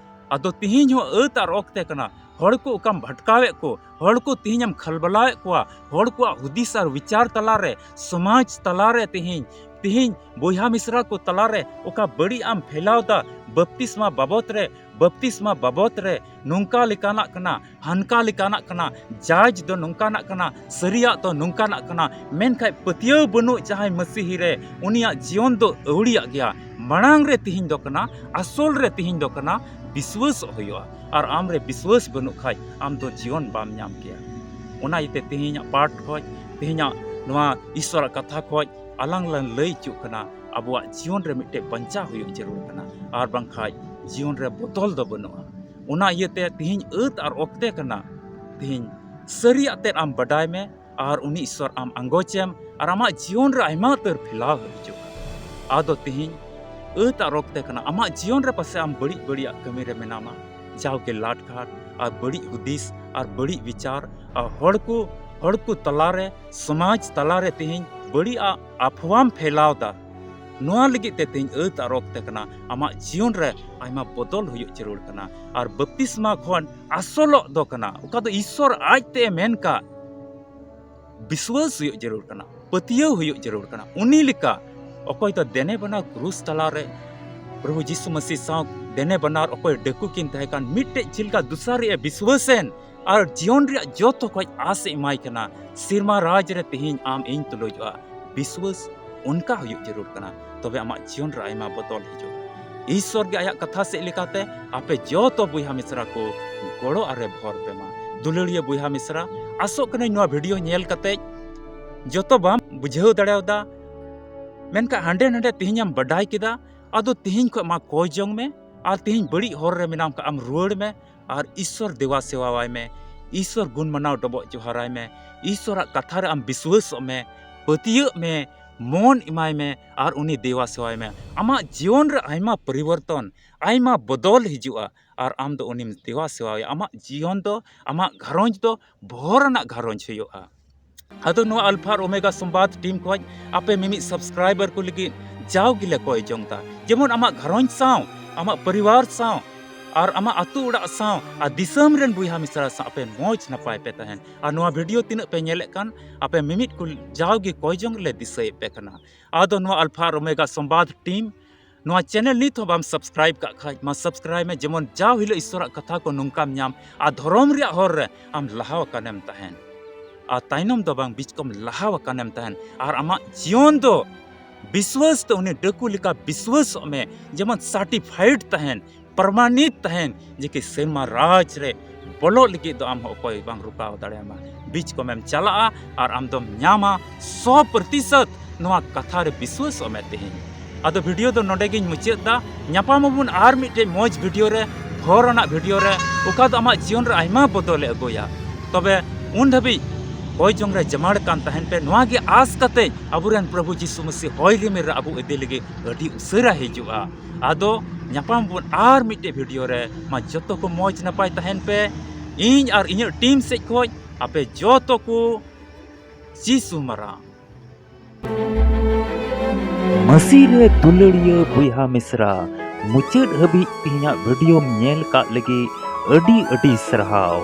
ᱟᱫᱚ ᱛᱤᱦᱤᱧ ᱦᱚᱸ ᱟᱹᱛ ᱟᱨ ᱚᱠᱛᱮ ᱠᱟᱱᱟ᱾ ᱦᱚᱲ ᱠᱚ ᱚᱠᱟᱢ ᱵᱷᱟᱴᱠᱟᱣᱮᱫ ᱠᱚ, ᱦᱚᱲ ᱠᱚ ᱛᱤᱦᱤᱧ ᱮᱢ ᱠᱷᱟᱞᱵᱟᱞᱟᱣᱮᱫ ᱠᱚᱣᱟ, ᱦᱚᱲ ᱠᱚᱣᱟᱜ ᱦᱩᱫᱤᱥ ᱟᱨ ᱵᱤᱪᱟᱨ ᱛᱟᱞᱟᱨᱮ, ᱥᱚᱢᱟᱡᱽ ᱛᱟᱞᱟᱨᱮ ᱛᱤᱦᱤᱧ, ᱛᱤᱦᱤᱧ ᱵᱚᱭᱦᱟ ᱢᱤᱥᱨᱟ ᱠᱚ ᱛᱟᱞᱟᱨᱮ ᱚᱠᱟ ᱵᱟᱹᱲᱤᱡ ᱟᱢ ᱯᱷᱮᱞᱟᱣ ᱫᱟ, ᱵᱟᱯᱛᱤᱥᱢᱟ ᱵᱟᱵᱚᱛ ᱨᱮ, ᱵᱟᱯᱛᱤᱥᱢᱟ ᱵᱟᱵᱚᱛ ᱨᱮ ᱱᱚᱝᱠᱟ ᱞᱮᱠᱟᱱᱟᱜ ᱠᱟᱱᱟ, ᱦᱟᱱᱠᱟ ᱞᱮᱠᱟᱱᱟᱜ ᱠᱟᱱᱟ, ᱡᱟᱡᱽ ᱫᱚ ᱱᱚᱝᱠᱟᱱᱟᱜ ᱠᱟᱱᱟ, ᱥᱟᱹᱨᱤᱭᱟᱜ ᱫᱚ ᱱᱚᱝᱠᱟᱱᱟᱜ ᱠᱟᱱᱟ, ᱢᱮᱱᱠᱷᱟᱡ ᱯᱟᱹᱛᱭᱟᱹᱣ ᱵᱟᱹᱱᱩᱜ ᱡᱟᱦᱟᱸᱭ ᱢᱟᱹᱥᱤᱦᱤ ᱨᱮ, ᱩᱱᱤᱭᱟᱜ ᱡᱤᱭᱚᱱ ᱫᱚ ᱟᱹᱣᱲᱤᱭᱟᱜ ᱜᱮᱭᱟ᱾ ᱢᱟᱲᱟᱝ ᱨᱮ ᱛᱤᱦᱤᱧ ᱫᱚ ᱠᱟᱱᱟ, ᱟᱥᱚᱞ ᱨᱮ ᱛᱤᱦᱤᱧ ᱫᱚ ᱠᱟᱱᱟ, ᱵᱤᱥᱣᱟᱹᱥᱚᱜ ᱦᱩᱭᱩᱜᱼᱟ᱾ ᱟᱨ ᱟᱢ ᱨᱮ ᱵᱤᱥᱣᱟᱹᱥ ᱵᱟᱹᱱᱩᱜ ᱠᱷᱟᱡ, ᱟᱢ ᱫᱚ ᱡᱤᱭᱚᱱ ᱵᱟᱢ ᱧᱟᱢ ᱠᱮᱭᱟ᱾ ᱚᱱᱟ ᱤᱭᱟᱹᱛᱮ ᱛᱤᱦᱤᱧᱟᱜ ᱯᱟᱴ ᱠᱷᱚᱡ, ᱛᱤᱦᱤᱧᱟᱜ ᱱᱚᱣᱟ ᱤᱥᱣᱚᱨᱟᱜ ᱠᱟᱛᱷᱟ ᱠᱷᱚᱡ ᱟᱞᱟᱝ ᱞᱟᱝ ᱞᱟᱹᱭ ᱦᱚᱪᱚᱜ ᱠᱟᱱᱟ, ᱟᱵᱚᱣᱟᱜ ᱡᱤᱭᱚᱱ ᱨᱮ ᱢᱤᱫᱴᱮᱡ ᱵᱟᱧᱪᱟᱣ ᱦᱩᱭᱩᱜ ᱡᱟᱹᱨᱩᱲ ᱠᱟᱱᱟ, ᱟᱨ ᱵᱟᱝᱠᱷᱟᱡ ᱡᱤᱭᱚᱱ ᱨᱮ ᱵᱚᱫᱚᱞ ᱫᱚ ᱵᱟᱹᱱᱩᱜᱼᱟ᱾ ᱚᱱᱟ ᱤᱭᱟᱹᱛᱮ ᱛᱤᱦᱤᱧ ᱟᱹᱛ ᱟᱨ ᱚᱠᱛᱮ ᱠᱟᱱᱟ, ᱛᱤᱦᱤᱧ ᱥᱟᱹᱨᱤᱭᱟᱜ ᱛᱮᱫ ᱟᱢ ᱵᱟᱰᱟᱭ ᱢᱮ, ᱟᱨ ᱩᱱᱤ ᱤᱥᱥᱚᱨ ᱟᱢ ᱟᱸᱜᱚᱪᱮᱢ, ᱟᱨ ᱟᱢᱟᱜ ᱡᱤᱭᱚᱱ ᱨᱮ ᱟᱭᱢᱟ ᱩᱛᱟᱹᱨ ᱯᱷᱮᱞᱟᱣ ᱦᱤᱡᱩᱜᱼᱟ᱾ ᱟᱫᱚ ᱛᱤᱦᱤᱧ ᱟᱹᱛ ᱟᱨ ᱚᱠᱛᱮ ᱠᱟᱱᱟ, ᱟᱢᱟᱜ ᱡᱤᱭᱚᱱ ᱨᱮ ᱯᱟᱥᱮ ᱟᱢ ᱵᱟᱹᱲᱤᱡ ᱵᱟᱹᱲᱤᱡᱟᱜ ᱠᱟᱹᱢᱤ ᱨᱮ ᱢᱮᱱᱟᱢᱟ, ᱡᱟᱣᱜᱮ ᱞᱟᱴᱠᱷᱟᱴ ᱟᱨ ᱵᱟᱹᱲᱤᱡ ᱦᱩᱫᱤᱥ ᱟᱨ ᱵᱟᱹᱲᱤᱡ ᱵᱤᱪᱟᱨ ᱟᱨ ᱦᱚᱲ ᱠᱚ, ᱦᱚᱲ ᱠᱚ ᱛᱟᱞᱟᱨᱮ, ᱥᱚᱢᱟᱡᱽ ᱛᱟᱞᱟᱨᱮ ᱛᱤᱦᱤᱧ ᱵᱟᱹᱲᱤᱡᱟᱜ ᱟᱯᱷᱣᱟᱢ ᱯᱷᱮᱞᱟᱣ ᱫᱟ᱾ ᱱᱚᱣᱟ ᱞᱟᱹᱜᱤᱫ ᱛᱮ ᱛᱤᱦᱤᱧ ᱟᱹᱛ ᱟᱨ ᱚᱠᱛᱮ ᱠᱟᱱᱟ, ᱟᱢᱟᱜ ᱡᱤᱭᱚᱱ ᱨᱮ ᱟᱭᱢᱟ ᱵᱚᱫᱚᱞ ᱦᱩᱭᱩᱜ ᱡᱟᱹᱨᱩᱲ ᱠᱟᱱᱟ᱾ ᱟᱨ ᱵᱟᱯᱛᱤᱥᱢᱟ ᱠᱷᱚᱱ ᱟᱥᱚᱞᱚᱜ ᱫᱚ ᱠᱟᱱᱟ, ᱚᱠᱟ ᱫᱚ ᱤᱥᱥᱚᱨ ᱟᱡ ᱛᱮ ᱮ ᱢᱮᱱ ᱠᱟᱜ, ᱵᱤᱥᱣᱟᱹᱥ ᱦᱩᱭᱩᱜ ᱡᱟᱹᱨᱩᱲ ᱠᱟᱱᱟ, ᱯᱟᱹᱛᱭᱟᱹᱣ ᱦᱩᱭᱩᱜ ᱡᱟᱹᱨᱩᱲ ᱠᱟᱱᱟ᱾ ᱩᱱᱤ ᱞᱮᱠᱟ ᱚᱠᱚᱭ ᱫᱚ ᱫᱮᱱᱮ ᱵᱟᱱᱟᱨ ᱠᱨᱩᱥ ᱛᱟᱞᱟᱨᱮ ᱯᱨᱚᱵᱷᱩ ᱡᱤᱥᱩ ᱢᱟᱹᱥᱤ ᱥᱟᱶ ᱫᱮᱱᱮ ᱵᱟᱱᱟᱨ ᱚᱠᱚᱭ ᱰᱟᱹᱠᱩ ᱠᱤᱱ ᱛᱟᱦᱮᱸ ᱠᱟᱱ, ᱢᱤᱫᱴᱮᱡ ᱪᱮᱫ ᱞᱮᱠᱟ ᱫᱚᱥᱟᱨ ᱨᱮ ᱵᱤᱥᱣᱟᱹᱥ ᱮᱱ ᱟᱨ ᱡᱤᱭᱚᱱ ᱨᱮᱭᱟᱜ ᱡᱚᱛᱚ ᱠᱷᱚᱡ ᱟᱥ ᱮ ᱮᱢᱟᱭ ᱠᱟᱱᱟ, ᱥᱮᱨᱢᱟ ᱨᱟᱡᱽ ᱨᱮ ᱛᱤᱦᱤᱧ ᱟᱢ ᱤᱧ ᱛᱩᱞᱩᱡᱚᱜᱼᱟ᱾ ᱵᱤᱥᱣᱟᱹᱥ ᱚᱱᱠᱟ ᱦᱩᱭᱩᱜ ᱡᱟᱹᱨᱩᱲ ᱠᱟᱱᱟ, ᱛᱚᱵᱮ ᱟᱢᱟᱜ ᱡᱤᱭᱚᱱ ᱨᱮ ᱟᱭᱢᱟ ᱵᱚᱫᱚᱞ ᱦᱤᱡᱩᱜᱼᱟ᱾ ᱤᱥᱥᱚᱨ ᱜᱮ ᱟᱭᱟᱜ ᱠᱟᱛᱷᱟ ᱥᱮᱫ ᱞᱮᱠᱟᱛᱮ ᱟᱯᱮ ᱡᱚᱛᱚ ᱵᱚᱭᱦᱟ ᱢᱤᱥᱨᱟ ᱠᱚ ᱜᱚᱲᱚ ᱟᱨᱮ ᱵᱷᱚᱨ ᱯᱮ ᱢᱟ᱾ ᱫᱩᱞᱟᱹᱲᱤᱭᱟᱹ ᱵᱚᱭᱦᱟ ᱢᱤᱥᱨᱟ, ᱟᱥᱚᱜ ᱠᱟᱹᱱᱟᱹᱧ ᱱᱚᱣᱟ ᱵᱷᱤᱰᱤᱭᱳ ᱧᱮᱞ ᱠᱟᱛᱮ ᱡᱚᱛᱚ ᱵᱟᱢ ᱵᱩᱡᱷᱟᱹᱣ ᱫᱟᱲᱮᱭᱟᱫᱟ, ᱢᱮᱱᱠᱷᱟᱱ ᱦᱟᱸᱰᱮ ᱱᱟᱸᱰᱮ ᱛᱤᱦᱤᱧ ᱮᱢ ᱵᱟᱰᱟᱭ ᱠᱮᱫᱟ᱾ ᱟᱫᱚ ᱛᱤᱦᱤᱧ ᱠᱷᱚᱱ ᱢᱟ ᱠᱚᱭ ᱡᱚᱝ ᱢᱮ, ᱟᱨ ᱛᱤᱦᱤᱧ ᱵᱟᱹᱲᱤᱡ ᱦᱚᱨ ᱨᱮ ᱢᱮᱱᱟᱢ ᱠᱷᱟᱱ ᱟᱢ ᱨᱩᱣᱟᱹᱲ ᱢᱮ ᱟᱨ ᱤᱥᱥᱚᱨ ᱫᱮᱵᱟ ᱥᱮᱣᱟᱣᱟᱭ ᱢᱮ, ᱤᱥᱥᱚᱨ ᱜᱩᱱ ᱢᱟᱱᱟᱣ ᱰᱚᱵᱚᱜ ᱡᱚᱦᱟᱨᱟᱭ ᱢᱮ, ᱤᱥᱥᱚᱨᱟᱜ ᱠᱟᱛᱷᱟ ᱨᱮ ᱟᱢ ᱵᱤᱥᱣᱟᱹᱥᱚᱜ ᱢᱮ, ᱯᱟᱹᱛᱭᱟᱹᱜ ᱢᱮ, ᱢᱚᱱ ᱮᱢᱟᱭ ᱢᱮ, ᱟᱨ ᱩᱱᱤ ᱫᱮᱵᱟ ᱥᱮᱣᱟᱭ ᱢᱮ᱾ ᱟᱢᱟᱜ ᱡᱤᱭᱚᱱ ᱨᱮ ᱟᱭᱢᱟ ᱯᱚᱨᱤᱵᱚᱨᱛᱚᱱ, ᱟᱭᱢᱟ ᱵᱚᱫᱚᱞ ᱦᱤᱡᱩᱜᱼᱟ, ᱟᱨ ᱟᱢ ᱫᱚ ᱩᱱᱤᱢ ᱫᱮᱵᱟ ᱥᱮᱣᱟᱭᱟ᱾ ᱟᱢᱟᱜ ᱡᱤᱭᱚᱱ ᱫᱚ, ᱟᱢᱟᱜ ᱜᱷᱟᱨᱚᱸᱡᱽ ᱫᱚ ᱵᱷᱚᱨ ᱟᱱᱟᱜ ᱜᱷᱟᱨᱚᱸᱡᱽ ᱦᱩᱭᱩᱜᱼᱟ᱾ ᱟᱫᱚ ᱱᱚᱣᱟ ᱟᱞᱯᱷᱟ ᱟᱨ ᱳᱢᱮᱜᱟ ᱥᱚᱢᱵᱟᱫ ᱴᱤᱢ ᱠᱷᱚᱱ ᱟᱯᱮ ᱢᱤᱢᱤᱫ ᱥᱟᱵᱥᱠᱨᱟᱭᱵᱟᱨ ᱠᱚ ᱞᱟᱹᱜᱤᱫ ᱡᱟᱣ ᱜᱮᱞᱮ ᱠᱚᱭ ᱡᱚᱝ ᱫᱟ, ᱡᱮᱢᱚᱱ ᱟᱢᱟᱜ ᱜᱷᱟᱨᱚᱸᱡᱽ ᱥᱟᱶ, ᱟᱢᱟᱜ ᱯᱚᱨᱤᱵᱟᱨ ᱥᱟᱶ, ᱟᱨ ᱟᱢᱟᱜ ᱟᱹᱛᱩ ᱚᱲᱟᱜ ᱥᱟᱶ ᱟᱨ ᱫᱤᱥᱚᱢ ᱨᱮᱱ ᱵᱚᱭᱦᱟ ᱢᱤᱥᱨᱟ ᱥᱟᱶ ᱟᱯᱮ ᱢᱚᱡᱽ ᱱᱟᱯᱟᱭ ᱯᱮ ᱛᱟᱦᱮᱱ᱾ ᱟᱨ ᱱᱚᱣᱟ ᱵᱷᱤᱰᱤᱭᱳ ᱛᱤᱱᱟᱹᱜ ᱯᱮ ᱧᱮᱞᱮᱫ ᱠᱟᱱ, ᱟᱯᱮ ᱢᱤᱢᱤᱫ ᱠᱚ ᱡᱟᱣᱜᱮ ᱠᱚᱭ ᱡᱚᱝ ᱞᱮ ᱫᱤᱥᱟᱹᱭᱮᱫ ᱯᱮ ᱠᱟᱱᱟ᱾ ᱟᱫᱚ ᱱᱚᱣᱟ ᱟᱞᱯᱷᱟ ᱟᱨ ᱳᱢᱮᱜᱟ ᱥᱚᱢᱵᱟᱫ ᱴᱤᱢ, ᱱᱚᱣᱟ ᱪᱮᱱᱮᱞ ᱱᱤᱛ ᱦᱚᱸ ᱵᱟᱢ ᱥᱟᱵᱥᱠᱨᱟᱭᱤᱵ ᱠᱟᱜ ᱠᱷᱟᱡ, ᱢᱟ ᱥᱟᱵᱥᱠᱨᱟᱭᱤᱵ ᱢᱮ, ᱡᱮᱢᱚᱱ ᱡᱟᱣ ᱦᱤᱞᱳᱜ ᱤᱥᱥᱚᱨᱟᱜ ᱠᱟᱛᱷᱟ ᱠᱚ ᱱᱚᱝᱠᱟᱢ ᱧᱟᱢ ᱟᱨ ᱫᱷᱚᱨᱚᱢ ᱨᱮᱭᱟᱜ ᱦᱚᱨ ᱨᱮ ᱟᱢ ᱞᱟᱦᱟ ᱟᱠᱟᱱᱮᱢ ᱛᱟᱦᱮᱱ᱾ ᱟᱨ ᱛᱟᱭᱱᱚᱢ ᱫᱚ ᱵᱟᱝ, ᱵᱤᱪᱠᱚᱢ ᱞᱟᱦᱟ ᱟᱠᱟᱱᱮᱢ ᱛᱟᱦᱮᱱ᱾ ᱟᱨ ᱟᱢᱟᱜ ᱡᱤᱭᱚᱱ ᱫᱚ ᱵᱤᱥᱣᱟᱹᱥ ᱛᱮ ᱩᱱᱤ ᱰᱟᱹᱠᱩ ᱞᱮᱠᱟ ᱵᱤᱥᱣᱟᱹᱥᱚᱜ ᱢᱮ, ᱡᱮᱢᱚᱱ ᱥᱟᱨᱴᱤᱯᱷᱟᱭᱤᱰ ᱛᱟᱦᱮᱱ, ᱯᱨᱚᱢᱟᱱᱤᱛ ᱛᱟᱦᱮᱱ ᱡᱮ ᱠᱤ ᱥᱮᱨᱢᱟ ᱨᱟᱡᱽ ᱨᱮ ᱵᱚᱞᱚᱜ ᱞᱟᱹᱜᱤᱫ ᱫᱚ ᱟᱢ ᱦᱚᱸ ᱚᱠᱚᱭ ᱵᱟᱝ ᱨᱩᱠᱟᱣ ᱫᱟᱲᱮᱭᱟᱢᱟ᱾ ᱵᱤᱪᱠᱚᱢᱮᱢ ᱪᱟᱞᱟᱜᱼᱟ ᱟᱨ ᱟᱢ ᱫᱚᱢ ᱧᱟᱢᱟ ᱥᱚ ᱯᱨᱚᱛᱤᱥᱚᱛ᱾ ᱱᱚᱣᱟ ᱠᱟᱛᱷᱟ ᱨᱮ ᱵᱤᱥᱣᱟᱹᱥᱚᱜ ᱢᱮ ᱛᱮᱦᱮᱧ᱾ ᱟᱫᱚ ᱵᱷᱤᱰᱤᱭᱳ ᱫᱚ ᱱᱚᱰᱮ ᱜᱤᱧ ᱢᱩᱪᱟᱹᱫ ᱮᱫᱟ᱾ ᱧᱟᱯᱟᱢ ᱟᱵᱚᱱ ᱟᱨ ᱢᱤᱫᱴᱮᱡ ᱢᱚᱡᱽ ᱵᱷᱤᱰᱤᱭᱳ ᱨᱮ, ᱵᱷᱚᱨ ᱟᱱᱟᱜ ᱵᱷᱤᱰᱤᱭᱳ ᱨᱮ, ᱚᱠᱟ ᱫᱚ ᱟᱢᱟᱜ ᱡᱤᱭᱚᱱ ᱨᱮ ᱟᱭᱢᱟ ᱵᱚᱫᱚᱞᱮ ᱟᱹᱜᱩᱭᱟ᱾ ᱛᱚᱵᱮ ᱩᱱ ᱫᱷᱟᱹᱵᱤᱡ ᱦᱚᱭ ᱡᱚᱝ ᱨᱮ ᱡᱟᱢᱟᱲ ᱠᱟᱱ ᱛᱟᱦᱮᱱ ᱯᱮ᱾ ᱱᱚᱣᱟ ᱜᱮ ᱟᱥ ᱠᱟᱛᱮ ᱟᱵᱚᱨᱮᱱ ᱯᱨᱚᱵᱷᱩ ᱡᱤᱥᱩ ᱢᱟᱹᱥᱤ ᱦᱚᱭ ᱨᱤᱢᱤᱞ ᱨᱮ ᱟᱵᱚ ᱤᱫᱤ ᱞᱟᱹᱜᱤᱫ ᱟᱹᱰᱤ ᱩᱥᱟᱹᱨᱟ ᱦᱤᱡᱩᱜᱼᱟ᱾ ᱟᱫᱚ ᱧᱟᱯᱟᱢ ᱵᱚᱱ ᱟᱨ ᱢᱤᱫᱴᱮᱡ ᱵᱷᱤᱰᱤᱭᱳ ᱨᱮ᱾ ᱢᱟ ᱡᱚᱛᱚ ᱠᱚ ᱢᱚᱡᱽ ᱱᱟᱯᱟᱭ ᱛᱟᱦᱮᱱ ᱯᱮ᱾ ᱤᱧ ᱟᱨ ᱤᱧᱟᱹᱜ ᱴᱤᱢ ᱥᱮᱫ ᱠᱷᱚᱡ ᱟᱯᱮ ᱡᱚᱛᱚ ᱠᱚ ᱡᱤᱥᱩ ᱢᱟᱨᱟᱝ᱾ ᱢᱟᱹᱥᱤ ᱨᱮ ᱫᱩᱞᱟᱹᱲᱤᱭᱟᱹ ᱵᱚᱭᱦᱟ ᱢᱤᱥᱨᱟ, ᱢᱩᱪᱟᱹᱫ ᱦᱟᱹᱵᱤᱡ ᱛᱤᱦᱤᱧᱟᱜ ᱵᱷᱤᱰᱤᱭᱳᱢ ᱧᱮᱞ ᱠᱟᱜ ᱞᱟᱹᱜᱤᱫ ᱟᱹᱰᱤ ᱟᱹᱰᱤ ᱥᱟᱨᱦᱟᱣ᱾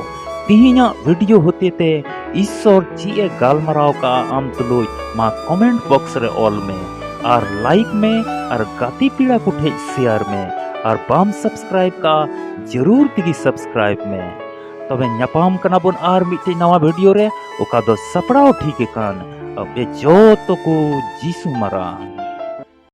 ᱛᱤᱦᱤᱧᱟᱜ ᱵᱷᱤᱰᱤᱭᱳ ᱦᱚᱛᱮᱛᱮ ᱤᱥᱥᱚᱨ ᱪᱮᱫ ᱮ ᱜᱟᱞᱢᱟᱨᱟᱣ ᱠᱟᱜᱼᱟ ᱟᱢ ᱛᱩᱞᱩᱡ, ᱢᱟ ᱠᱚᱢᱮᱱᱴ ᱵᱚᱠᱥ ᱨᱮ ᱚᱞ ᱢᱮ ᱟᱨ ᱞᱟᱭᱤᱠ ᱢᱮ ᱟᱨ ᱜᱟᱛᱮ ᱯᱮᱲᱟ ᱠᱚ ᱴᱷᱮᱡ ᱥᱮᱭᱟᱨ ᱢᱮ᱾ ᱟᱨ ᱵᱟᱢ ᱥᱟᱵᱥᱠᱨᱟᱭᱤᱵ ᱠᱟᱜᱼᱟ, ᱡᱟᱹᱨᱩᱲ ᱛᱮᱜᱮ ᱥᱟᱵᱥᱠᱨᱟᱭᱤᱵ ᱢᱮ᱾ ᱛᱚᱵᱮ ᱧᱟᱯᱟᱢ ᱠᱟᱱᱟ ᱵᱚᱱ ᱟᱨ ᱢᱤᱫᱴᱮᱡ ᱱᱟᱣᱟ ᱵᱷᱤᱰᱤᱭᱳ ᱨᱮ, ᱚᱠᱟ ᱫᱚ ᱥᱟᱯᱲᱟᱣ ᱴᱷᱤᱠ ᱟᱠᱟᱱ ᱟᱯᱮ ᱡᱚᱛᱚ ᱠᱚ ᱡᱤᱥᱩ ᱢᱟᱨᱟᱝ᱾